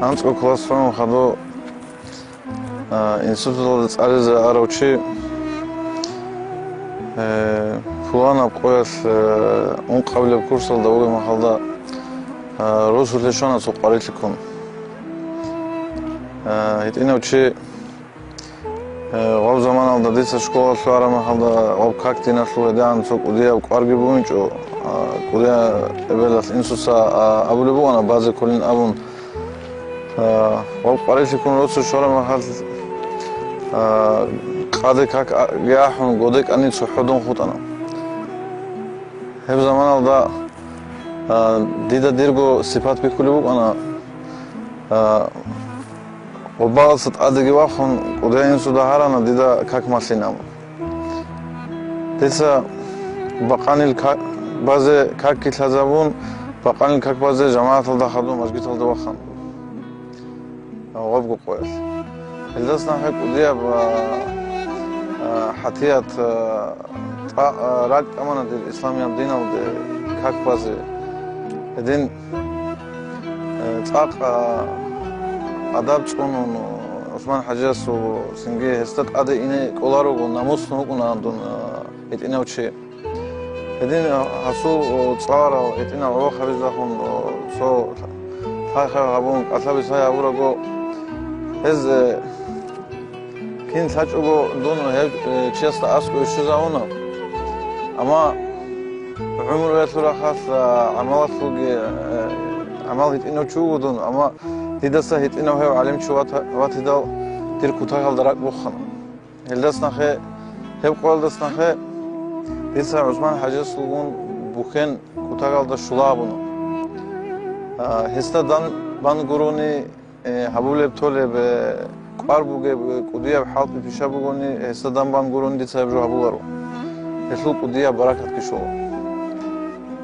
анцӀго класс хадуб, а, институталда цӀализе арав чи, э, пуланаб къоялъ, э, ункъабилеб курсалда вугеб мехалда, а, росулъе щвана цо къварилъи ккун. А, гьитӀинав чи Э, гъаб заманалда дица школалъ араб мехалда гъаб как диналъул гьедигӀан цо кӀудияб кӀварги бугинчӀо, а, кӀудияб эбелалъ инсуца, а, абулеб бугана базе кколин абун. А, гъаб къварилъи ккун росу щвараб мехалъ, а, къаде как а-, ги ахӀун, годе кӀани цохӀо дун хутӀана. Гьеб заманалда, а, дида дирго сипат бихьулеб букӀана, а, Гъубаласа тӀадеги вахун, кӀудияй инсуда гьарана дида как малъин абун. Дица бакъанил ка-, базе какги лъазабун, бакъанил как базе жамагӀаталда хадуб мажгиталда вахъана. Гъобго къоялъ. Гьелдаса нахъе кӀудияб, а, а, хӀатият, а, тӀа-, а, ракӀ тӀамана дир исламияб диналде как базе. Гьедин Э, цӀакъ, а, адаб цӀунун, ГӀусман ХӀажиясул цинги гьесда тӀаде ине кӀоларого, намуслъун вукӀунаан дун, а, гьитӀинав чи. Гьедин, а, гьасул, о, цӀаларал гьитӀинал гӀолохъабиздахун, о, цо лъай-хъай гьабун, кӀалъаби-сай гьабураго, гьез, э, Кин лъачӀого дун гьев, э, чиясда аскӀове щвезавуна. Амма гӀумруялъул рахъалъ, а, гӀамалалъулги, э, гӀамал гьитӀинав чи вуго дун, амма дидаса гьитӀинав гьев гӀалимчи ват-, ватидал дир кутакалда ракӀ буххана. Гьелдаса нахъе, гьеб къоялдаса нахъе дица ГӀусман ХӀажиясулгун бухьен кутакалда щула абуна. А, гьесда дан бан гурони, Э, гьабулеб-толеб, э, кӀвар бугеб, э, кӀудияб хӀалтӀи-пиша бугони, гьесда дан бан гурони дица гьеб жо гьабуларо. Гьелъул кӀудияб баракатги щола.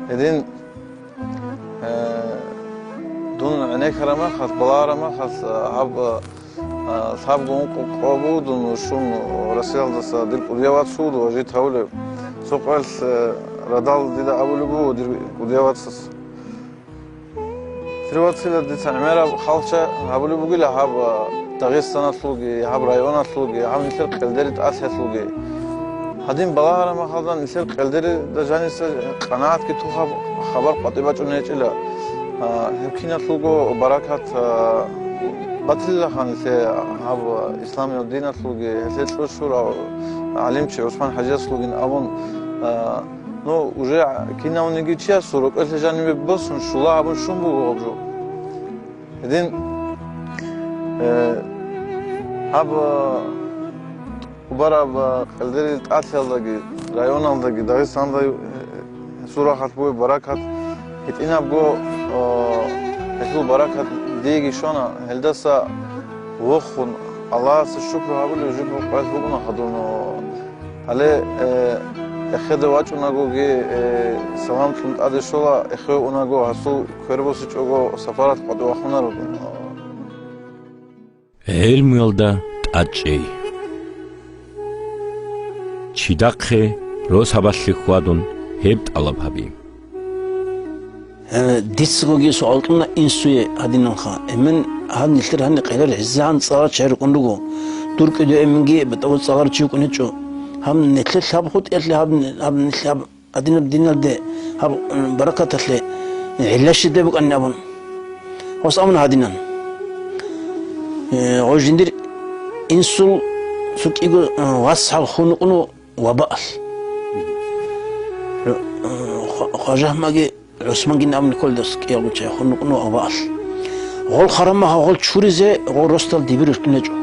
Гьедин, э, дун гӀенеккараб мехалъ, балагьараб мехалъ, а, гьаб, а, лъабго ункъо къо буго дун щун Россиялдаса дир кӀудияв вац вуго, жид гьавулев. Цо къоялъ, э, Радал дида абулеб буго дир кӀудияв вацас. Дир вацила дица гӀемераб халча гьабулеб бугила гьаб, а, Дагъистаналъулги, гьаб районалъулги, гьаб нилъер къелдери тӀалъиялъулги. Гьадин балагьараб махалда нилъер къелдерида жаниса къанагӀатги тухаб хабар къватӀиб бачӀун гьечӀила. А, гьеб киналъулго баракат, а, батилилаха нилъе гьаб исламиял диналъулги, гьелъе кьучӀ гӀалимчи ГӀусман ХӀажиясулгин абун, а, Ну, уже кинавниги чиясул рокӀелъе жанибе босун щула абун щун буго гьаб жо. Гьедин, э, гьаб, э, убараб, э, къелдерил тӀалъиялдаги, районалдаги, Дагъистандаги, э, гьесул рахъалъ бугеб баракат, гьитӀинабго, э, гьелъул баракат диеги щвана, гьелдаса вохун, Аллагьасе шукру гьабулев жиб къвел букӀуна хадур. Гьале, э, эхеде вачӀунагоги, э, салам лъун тӀаде щола, эхе унаго гьасул квер босичӀого сапаралъ къватӀив вахунаро. ГӀелмуялда тӀадчӀей. Чидахъе росабалъе хьвадун гьеб тӀалаб гьабе. Э, дицагоги суал кьуна инсуе гьадинанха. Эмен гьаб нилъер гьаниб къелер гӀезегӀан цӀаларчи рукӀун руго. Дур кӀудияв эменги батӀа цӀаларчи вукӀун гьечӀо. Гьаб нилъер лъаб хутӀиялъе гьаб, гьаб нилъ гьаб гьадинаб диналде гьаб, м, баракаталъе гӀилла щиб букӀанин абун. Гьос абуна гьадинан. Э, гъо жиндир инсул цо кӀиго, э, вас гьал хун вукӀуна вабаалъ. Хва-, Хва-, Хважагьмаги ГӀусмангин абун кколдас кӀиялгун чай хун вукӀуна вабаалъ. Гъол харамаха гъол чуризе гъол росдал дибир рухтун гьечӀо.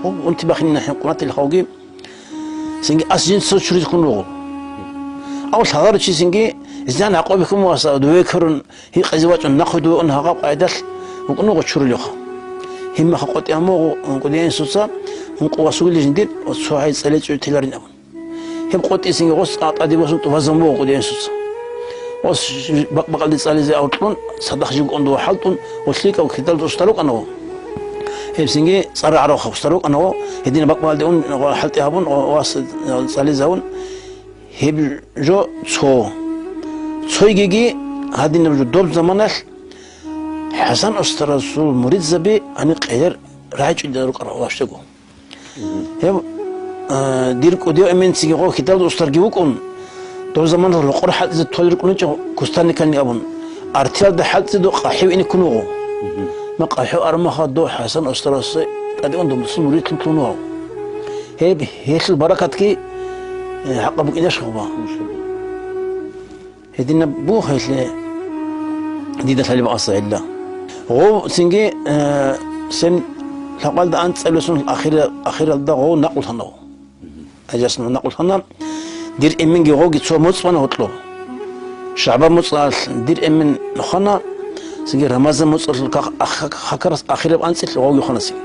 Гъол унти бахинина хӀинкъунатил халги, цинги ас жинца чуризе хун руго. Ав лъаларчи цинги зиян гӀакъуби хьун васа, дове ккарун, гьикъизе вачӀун, нахъе дове ун гьагъаб къайдалъ вукӀун вуго чурулевха. Гьиммаха къватӀи гьамугъу, кӀудияв инсуца, ункъо васугили жиндир, цо гьай цӀале цӀуй теларин абун. Гьеб къотӀисинги гъос тӀа-, тӀаде босун тӀубазабун буго кӀудияв инсуца. Гъос бакъ-бакъалде цӀализе авкьун, цадахъ жиб кӀун дова хӀалтӀун, гъос лъикӀав кидалда устар рукӀана гъо. Гьебсинги цӀар гӀаравха устар рукӀана гъо, гьедин бакъ-бакъалде ун, гъо хӀалтӀи гьабун, гъо вас цӀализавун, гьеб жо цо. Цойгиги гьадинаб жо доб заманалъ ХӀасан устарасул муридзаби гьаниб къелер рагӀичӀидал рукӀарал ващего. Гьев, а, дир кӀудияв эменциги гъо хидалда устарги вукӀун, дов заманалъ рокъор хӀалтӀизе толел рукӀунчӀо Кустарникални абун, артиялда хӀалтӀизе дов къахӀив ине ккун вуго. Ма къахӀив армаха дов ХӀасан устарасе тӀадегӀун дов мусул муридлъун ккун вугьав. Гьеб, гьелъул баракатги, э, хӀакъаб букӀинаш хъуба. Гьединаб бугелъе дида лъалеб асагӀилла. Гъов цинги, э, сен лъакъалда анцӀабилеб сун ахира-, ахиралда гъов накъулъана гъов. Гьажасна накъулъана. Дир эменги гъовги цо моцӀ бана гьоркьоб. ШагӀбан моцӀалъ дир эмен хвана, цинги Рамазан моцӀалъул как-, ах-, как-, хакарас ахираб анцӀилъ гъовги хвана цинги.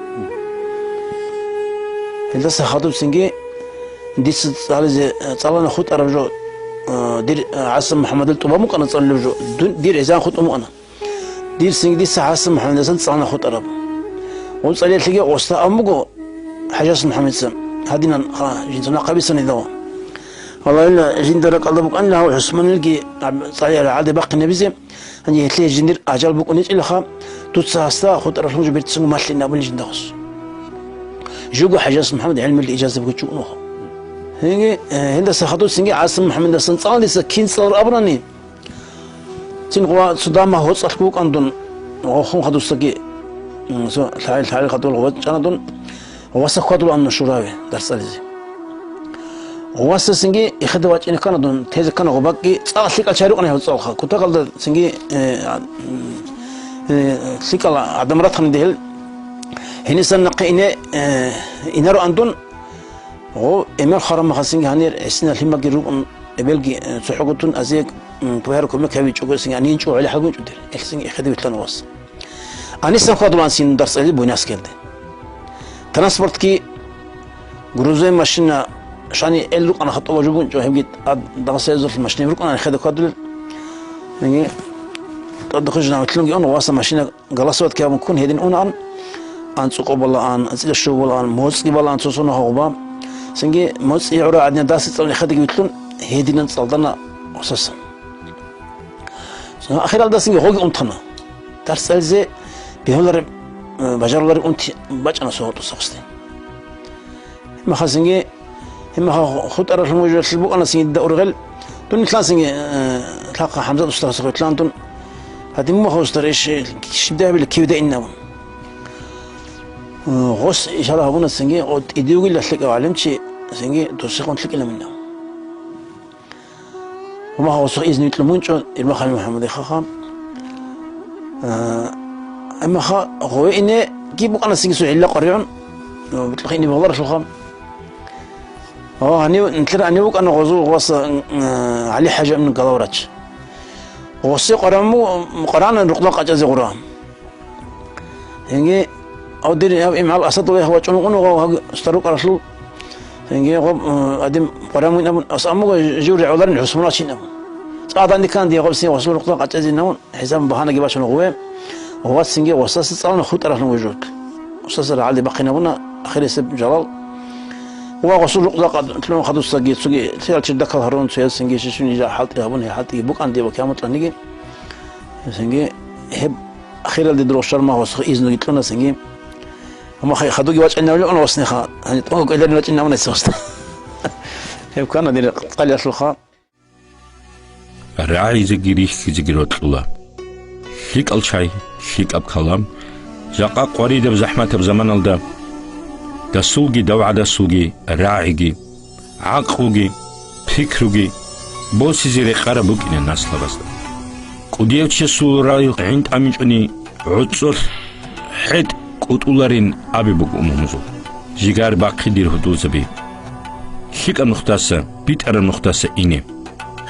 Гьелдаса хадуб цинги Дица цӀализе, цӀалана хутӀараб жо, э, дир, э, ГӀасан МухӀаммадил тӀубан букӀана цӀалулеб жо, дун, дир гӀезегӀан хутӀун букӀана. Дир цинги дица ГӀасан МухӀаммадасан цӀалана хутӀараб. Гъов цӀалиялъеги гъосда абун буго ХӀажас МухӀаммадица, гьадинан, ха, жинца нахъа бицани дагьа. Валлагьилла, жинда ракӀалда букӀанила гьав ГӀусманилги гьаб цӀалиялъ гӀаде бахъинабизе, Гьанже гьелъие жиндир ажал букӀунечӀелаха, дуца гьасда хутӀаралъун жо берцинго малъин абуни жинда гъос. Жого ХӀажас МухӀаммад гӀелмуялъе ижаза бугечӀо унухъо. Гьенги, э, гьелдаса хадуб цинги ГӀасан МухӀаммадасан цӀалан дица кин цӀалар абунани, цин гъова цо дама гьоцӀалъ букӀан дун, гъохун хадусаги, м, цо лъагӀел-лъагӀел хадубал гъова чӀана дун, Васа хьвадулаан нуша раве дарсализе. Васасинги ихеда вачӀине ккана дун, тезе ккана гъубакӀги, цӀакъ лъикӀал чай рукъана гьев цӀалха. Кутакалда цинги, э, а, м, э, лъикӀал адам ратани дегьел. Гьенисан нахъе ине, э, инароан дун, гъо эмер харамахасинги гьанир гӀисина лъимаги рукъун, эбелги, э, цохӀогутун азиег, м, тугьар кумек гьавичӀого синги анинчӀо гӀели хӀалгунчӀо дир. Элъсинги ихеда вилълъана вас. Анисан хьвадулаан син дарсализе Буйнакскиялде. Транспортги, грузовой машина, шани эл рукъана хатӀуба жугьунчӀо, гьебги ад-, Дагъиста эзулъ машина рукъана хеда хьвадулел. Яги тӀадахъе жинавлъунги он васа машина голосовать ккабун ккун гьедин унаан, анцӀукъо балаан, анцӀила щуго балаан, моцӀги балаан цо-цо нухагъуба. Цинги моцӀи гӀура гӀадина дасицӀални хедаги вилълъун, гьединан цӀалдана гъосасан. Ахиралдасанги гъоги унтана. Дарс цӀализе бегьулареб, э, бажарулареб унти бачӀана цо гъотӀоса гъосде. Гьебмахалцинги, гьебмаха хутӀаралъун вужилъ букӀанасинги дида ургъел, дун нилъанасинги, э, лъахъа ХӀамзат устарасухъе вилълъана дун, гьадин муха устар иш, э, щибдай гьабила, кивдай инна абун. Э, гъос ишара гьабунасинги, гъо тӀидевги лъикӀав гӀалимчи, цинги досихъун лъикӀилан инна. Гьумаха гъосухъ изну кьун мунчӀо, Ирмахали МухӀаммадихъаха. А, амма ха гъове инеги букӀана цинги цо гӀилла къваригӀун, бутӀлухъе ине бегьуларелъулха. Ва гьанив, нилъер гьанив вукӀана гъозул гъваса, а, ГӀали ХӀажи абун галаврач. Гъосе къваран му-, къварана рукъда къачӀазе гъура. Гьенги, гьав дир гьав имгӀал Асадуллагь вачӀун вугони гьав гьав старукаралъул. Гьенги гъоб, э, гьадин къваран вугин абун, ас амуго жив регӀоларин ГӀусман чин абун. ЦӀадан дикан дие гъоб син ГӀусман рукъда къачӀазин абун, хӀисаб багьанаги бачун гъуве. Гъов цинги гъосаса цӀалуна хутӀаралъун вугев жо. Гъосаса рагӀалде бахъин абуна, ахирисеб жалал. Ва гъосул рукъда къад-, лъугӀун хадусаги, цоги лъирал чирдакал гьарун, цоясинги шишуни жа хӀалтӀи гьабун, гьеб хӀалтӀиги букӀан дие ва киямат лъаниги. Гьесинги гьеб ахиралде дургъ щвармагьусухъе изнуги кьуна цинги. Амма хай-, хадуги вачӀинавли уна васнеха, гьаниб тӀого кӀвеларин вачӀинавуна цевасда. Гьеб ккана дир цӀалиялъулха. РагӀизеги рихьизеги рокьула. ЛъикӀал чай, лъикӀаб калам, жакъа къваридаб захӀматаб заманалда дасулги давгӀадасулги рагӀиги, гӀакълуги, пикруги босизе рекъараб букӀина наслабазда. КӀудияв чесул рагӀи гӀин тӀамичӀони гӀоцӀолъ хӀетӀ кӀутӀуларин абе буго умумузул. Жигар бахъи, дир гьудулзаби. ЛъикӀаб нухдаса, битӀараб нухдаса ине.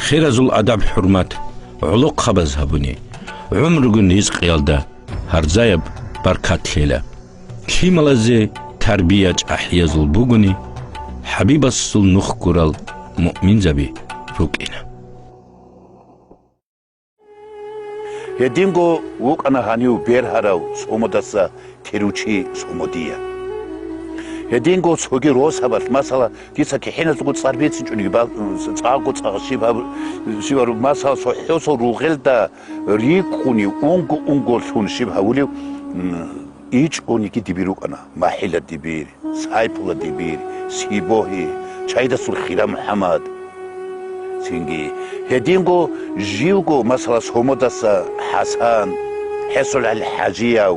Херазул адаб-хӀурмат, гӀолохъабаз гьабуни, гӀумругун ризкъиялда гьарзаяб баркат лъела. Лъималазе тарбия чӀахӀиязул бугони, ХӀабибасул нух гурал муъминзаби рукӀина. Гьединго вукӀана гьанив бергьарав Сомодаса Теручи Сомодия. Гьединго цоги росабалъ, масала, дица кихӀиназулго цӀар бицинчӀониги, ба-, цӀакъго цӀакъ щиб гьаб-, щиб гьараб, масала, цо хӀосал ругъелда рикӀкӀуни, унго-унгорлъун щиб гьавулев, м, ичӀониги дибир рукӀана, МахӀила дибир, Сайпула дибир, Сибогьи, Чайдасул Хира МухӀаммад. Цинги гьединго живго, масала, Сомодаса ХӀасан, ХӀесулгӀали ХӀажияв.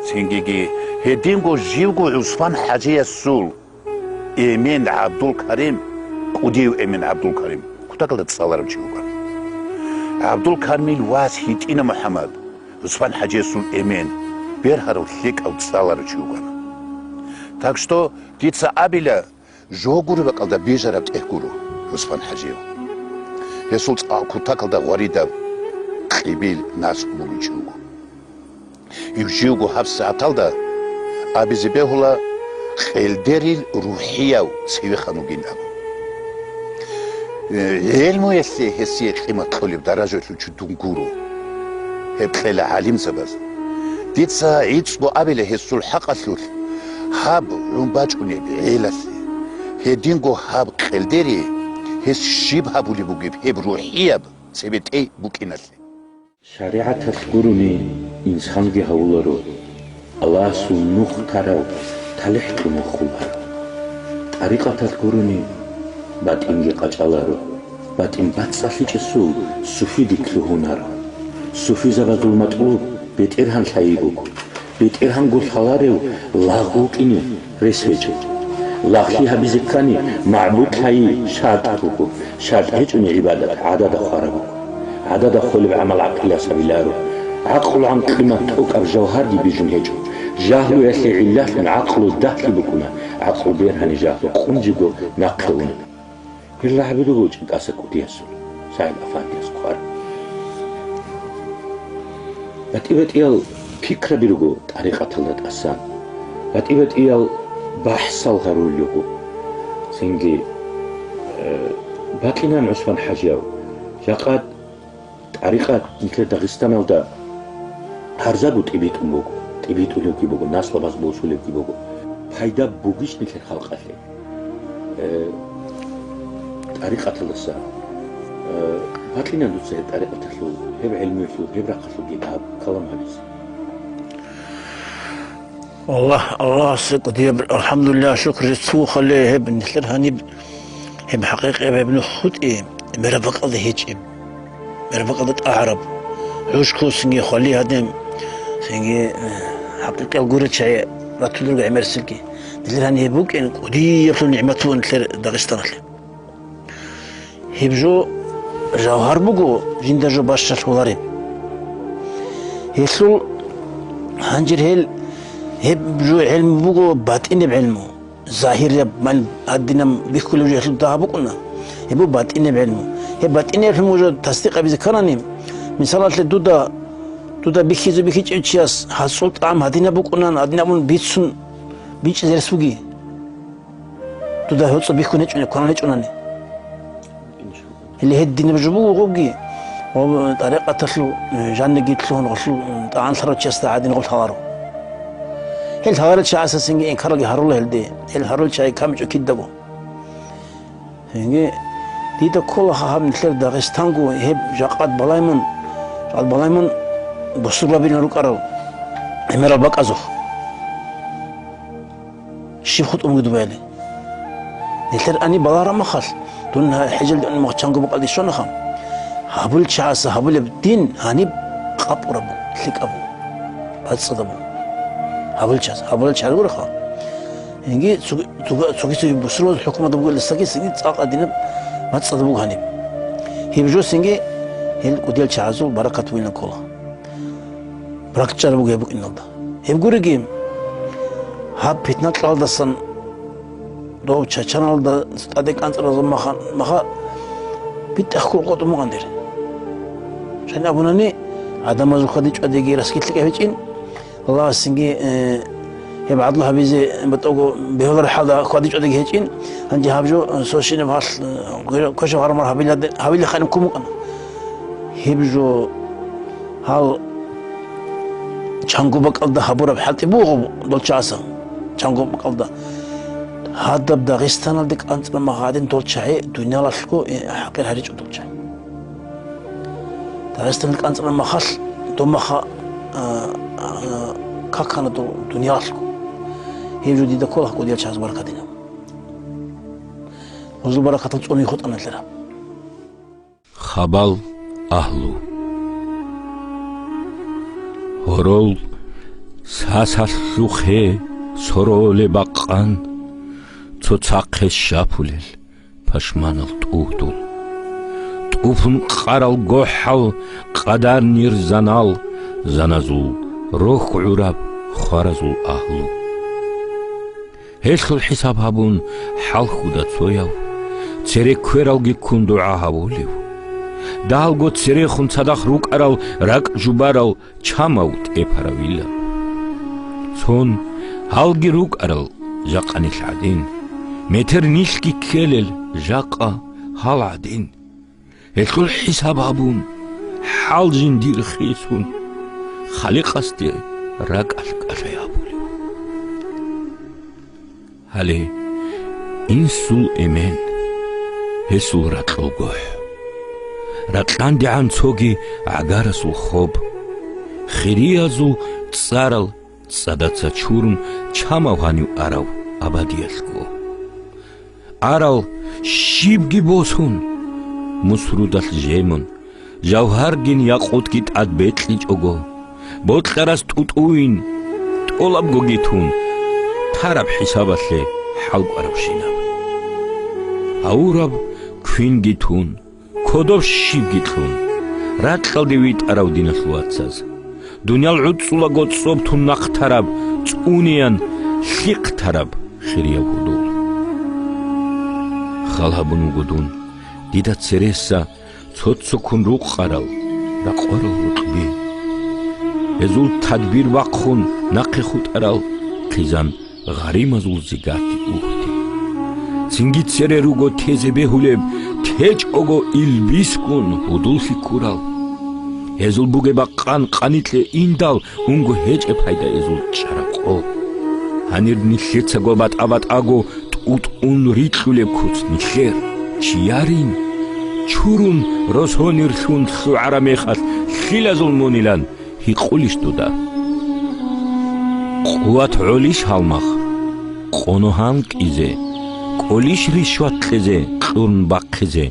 Цингиги гьединго живго ГӀусман ХӀажиясул эмен ГӀабдулкарим, кӀудияв эмен ГӀабдулкарим, кутакалда цӀаларав чи вукӀана. ГӀабдулкаримил вас ГьитӀина МухӀаммад, ГӀусман ХӀажиясул эмен, бергьарав лъикӀав цӀаларав чи вукӀана. Так что, дица абила, жо гуреб бакӀалда бижараб тӀехь гуро ГӀусман ХӀажияв. Гьесул цӀакъ кутакалда гъваридаб, кьибил наслу бугев чи вуго. Гьев живго гьабсагӀаталда абизе бегьула кьелдерил рухӀияв цевехъан вугин абун. Э, гӀелмуялъе гьесие къимат кьолеб даражаялъул чи дун гуро. Гьеб кьела гӀалимзабаз. Дица гӀицӀго абила гьесул хӀакъалъулъ, гьаб гӀун бачӀунеб гӀелалъе, гьединго гьаб кьелдери гьес щиб гьабулеб бугеб гьеб рухӀияб цебетӀей букӀиналъе. ШаригӀаталъ гурони инсанги гьавуларо, Аллагьасул нух тарав талихӀ кьун вахуларо. ТӀарикъаталъ гурони батӀинги къачӀаларо, батӀин бацӀцӀалъичӀесул суфидихъ лъугьунаро. Суфизабазул матӀлуб БетӀергьан лъайи буго. БетӀергьанго лъаларев лагъ вукӀине рес гьечӀо. Лагълъи гьабизе ккани, магӀбуд лъайи шартӀ буго, шартӀ гьечӀони гӀибадат гӀадада хвараб буго. ГӀадада хвелеб гӀамал гӀакъилас гьабиларо. ГӀакълугӀан къимат тӀокӀаб жавгьарги бижун гьечӀо. Жагьлуялъе гӀиллалъун гӀакълу дагьлъи букӀуна, гӀакълу бергьани жагьлу къунжиго нахъе уна. Гьелда гьабируго ЧӀинтӀаса кӀудиясул, СагӀид-афандияс хъвар. БатӀи-батӀиял пикраби руго тӀарикъаталда тӀасан. БатӀи-батӀиял бахӀсал гьарулел руго. Цинги, э, бакьинан ГӀусман ХӀажияв. Жакъа тӀарикъат нилъер Дагъистаналда гьарзаго тӀибитӀун буго, тӀибитӀулевги буго, наслабаз босулевги буго. Пайда бугищ нилъер халкъалъе? Э, тӀарикъаталдаса Э, бакьина дуца гьеб тӀарикъаталъул, гьеб гӀелмуялъул, гьеб рахъалъулги дагьаб калам гьабизе. Аллагь, Аллагьасе кӀудияб алхӀамдулиллагь, шукру жицалъухъали гьеб нилъер гьаниб, гьеб хӀакъикъияб гьеб нух хутӀи, мераб бакӀалда гьечӀеб, мераб бакӀалда тӀагӀараб. ГӀуж ккусинги хвали гьадин, цинги, э, хӀакъикъиял гурел чагӀи ратулелги гӀемериселги. Нилъер гьаниб гьеб букӀин кӀудияблъун нигӀмат буго нилъер Дагъистаналъе. Гьеб жо жавгьар буго, жинда жо бащалъулареб. Гьелъул гьанжир гьел, гьеб жо гӀелму буго батӀинаб гӀелму, загьираб, ман гьадинаб бихьулеб жо гьелъул дагьаб букӀуна. Гьеб буго батӀинаб гӀелму. Гьеб батӀинаб гӀелму жо тасдикъ гьабизе кканани, мисалалъе, дуда, дуда бихьизе бихьичӀев чияс гьасул тӀагӀам гьадинаб букӀунан, гьадинабун бицун бичӀчӀизе рес буги. Дуда гьоцӀо бихьун гьечӀони, кванан гьечӀонани. Гьеле гьединаб жо буго гъобги, гъоб тӀарикъаталъул, э, жаниги лъугьун гъолъул, м, тӀагӀан лъарав чиясда гӀадин гъол лъаларо. Гьел лъаларел чагӀасасинги инкаралги гьарула гьелде, гьел гьарулел чагӀи камичӀо кидаго. Гьенги дида ккола гьаб нилъер Дагъистанго гьеб жакъад балай мун, жакъад балай мун бусурбабилан рукӀарал гӀемерал бакӀазухъ. Щиб хутӀун бугеб дуба гьеле? Нилъер ани балараб махалъ, дун гьа-, хӀежалде унеб мах чанго бакӀалде щванаха. Гьабулел чагӀаса гьабулеб дин гьаниб къапӀураб буго, лъикӀаб буго, бацӀцӀадаб буго. Гьабулел чагӀас, гьабулел чагӀи гуроха. Гьенги цуг-, цуга-, цоги-цоги бусурбабазул хӀукуматаб буго, лъаги цинги цӀакъ гьадинаб бацӀцӀадаб буго гьаниб. Гьеб жо цинги гьел кӀудиял чагӀазул баракат бугилан ккола. БракчӀараб буго гьеб букӀиналда. Гьеб гуриги, гьаб питна-кьалдасан дов Чачаналда тӀаде кӀанцӀаразул маха-, маха битӀахъ ккол къотӀун букӀан дир. Щайин абунани, гӀадамазул хьвади-чӀвадиги раскид лъикӀаб гьечӀин, Аллагьасинги, э, гьеб гӀадлу гьабизе батӀаго бегьулареб хӀалда хьвади-чӀвадиги гьечӀин, гьанже гьаб жо, э, сосинаб гьалъ, э, квешаб гьармар гьабилade-, гьабилахъе ккун букӀана. Гьеб жо гьал чанго бакӀалда гьабураб хӀалтӀи буго дол чагӀасан, чанго бакӀалда. Гьадаб Дагъистаналде кӀанцӀараб мах гьадин дол чагӀи дуниялалъго, э, хӀакъир гьаричӀо дол чагӀи. Дагъистаналде кӀанцӀараб махалъ дол маха, а, а, какана дол дуниялалъго. Гьеб жо дида ккола кӀудиял чагӀаз баркатина. Гьезул баракатал цӀуни хутӀана нилъер гьаб. Хабал агьлу. Гьорол сасалъухъе сороле бакъан, цоцахъе щапулел пашманал тӀугьдул. ТӀубун къарал гохӀал къадар нир занал, заназул рохь гӀураб хваразул агьлу. Гьелъул хӀисаб гьабун хӀалхьуда цояв, цере квералги ккун дугӀа гьавулев. Далго церехун цадахъ рукӀарал ракӀ жубарал чамав тӀепаравила. Цун гьалги рукӀарал жакъа нилъ гӀадин, метер нилъги ккелел жакъа гьал гӀадин. Гьелъул хӀисаб гьабун, хӀал жиндир хисун, Халикъасде ракӀалъ кӀалъай гьабулев. Гьале инсул эмен, гьесул ракьул гохӀ, ракьандегӀан цоги гӀагарасул хоб, хириязул цӀарал цӀадаца чурун чамав гьанив арав абадиялъго. Арал щибги босун, мусрудалъ жемун, жавгьаргин якъутги тӀад бекьичӀого, бокьарас тӀутӀуйин, тӀолабгоги тун, тараб хӀисабалъе хӀалкӀваравщинаб. Гьавураб квинги тун, кодоб щибги кьун, ракьалде витӀарав диналъул вацаз, дуниял гӀуцӀулаго цӀоб тун нахъ тараб, цӀунеян лъихъ тараб хирияв гьудул. Хал гьабун вуго дун, дида цереса цо-цоккун рукъарал, ракъорал рукъби. Гьезул тадбир бахъун нахъе хутӀарал хъизан гъаримазул зигати угьди. Цинги цере руго тезе бегьулеб, течӀого илбисгун гьудуллъи ккурал. Гьезул бугеб бакъан къаникье индал унго гьечӀеб пайда эзул чӀараб къо. Гьанир нилъецаго батӀа-батӀаго тӀутӀун рикьулеб куц нилъер, чиярин. Чурун росгьонир лъун лъугӀараб мехалъ лъилазул мунилан гьикъулищ дуда? Къуват гӀолищ гьалмагъ, къоно гьанкӀизе, кӀолищ ришват кьезе, кьурн бахъизе,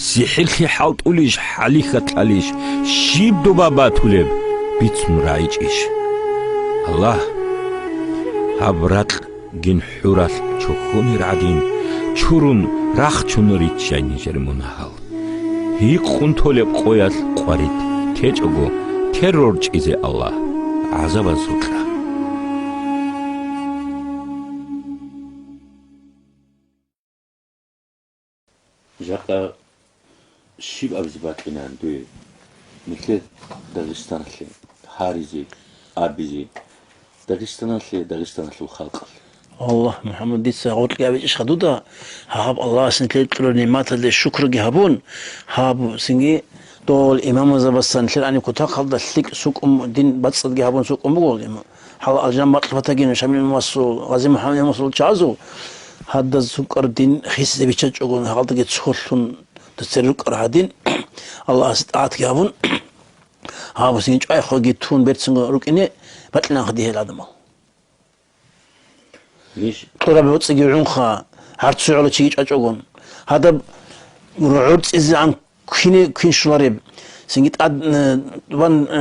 сихӀирлъи хӀалтӀулищ, хӀалихьа лъалищ, щиб доба батулеб, бицун рагӀичӀищ? Аллагь, гьаб ракь гин хӀуралъ чохьонир гӀадин, чурун рахчун риччай нижер мунагьал. Гьикъун толеб къоялъ къварид течӀого, тер рорчӀизе Аллагь, гӀазабаз гьукьа. Жакъа щиб абизе бакӀинан дуе? Нилъер Дагъистаналъе гьаризе, абизе, Дагъистаналъе, Дагъистаналъул халкъалъе. Аллагь, МухӀаммад, дица гъоркьги абичӀищха дуда, гьаб Аллагьас нилъее кьураб нигӀматалде шукруги гьабун, гьаб цинги дол имамзабасан нилъер гьаниб кутакалда лъикӀ сукӀун, дин бацӀцӀадги гьабун сукӀун буго. Гьал алжан бакьулъ батагин Шамил имамасул, Гъази МухӀаммад имамасул чагӀазул гьадаз сукӀар дин хисизе биччачӀого, гьалдаги цолъун дуцер рукӀар гьадин, Аллагьасе тӀагӀатги гьабун, гьаб цинги чӀвайхъоги тун берцинго рукӀине бакьинанха дигьел гӀадамал. Ниж кьураб боцӀиги гӀунха, гӀарцуй гӀоло чиги чӀвачӀогон. Гьадаб рогӀорцӀизегӀан квине квин щолареб. Цинги тӀад, э, ван, э,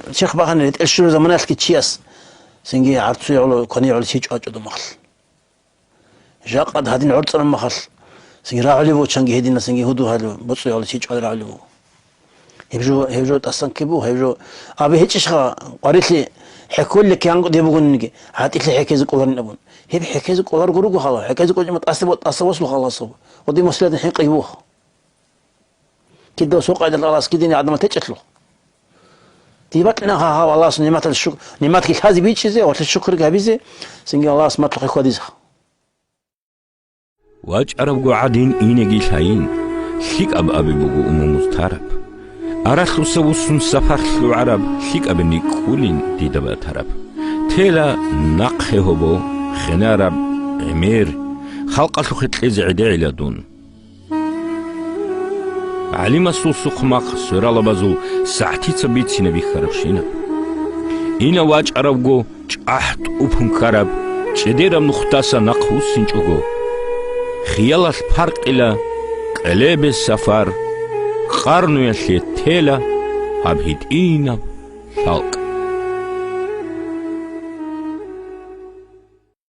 э, черх бахъани ретӀел щураб заманалъги чияс. Цинги гӀарцуй гӀоло, квани гӀоло чи чӀвачӀо домахъ. Жакъад гьадин гӀорцӀараб махалъ, цинги рагӀулеб вочанги гьедина, цинги гьудул гьалу, боцӀуй гӀоло чи чӀвал рагӀулеб ву. Гьеб жо, гьеб жо тӀасан ккеб буго, гьеб жо. Абе гьечӀищха, къварилъи хӀекколелъи кигӀан деб бугониги, гӀатӀилъи хӀеккезе кӀоларин абун. Гьеб хӀеккезе кӀоларго руго хала, хӀеккезе кӀолчӀама тӀаса бо-, тӀаса босулха халасаб. Гъодин маслиятин хӀинкъиги буго. Кидав сокъайдал Аллагьас кидине гӀадамал течӀелъул. Дие бакьина гьав Аллагьас нигӀматал шук-, нигӀматги лъазе бичӀчӀизе ва лъе шукрги гьабизе, цинги Аллагьас матлухъе хьвадизе. ВачӀарабго гӀадин инеги лъайин, лъикӀаб абе буго умумуз тараб. Аралъуса вуссун сапар лъугӀараб, лъикӀабе никӀкӀулин дида батараб. Тела нахъе гьобо, хенараб гӀемер, халкъалъухъе кьезе гӀедегӀила дун. ГӀалимасул сухъмахъ свералабазул сагӀтица бицине бихьарабщинаб. Инав вачӀаравго чӀахӀ тӀупун ккараб, чӀедераб нухдаса нахъвуссинчӀого, хиялалъ паркъила кьелебе сафар, къарнуялъе тела гьаб гьитӀинаб лъалкӀ.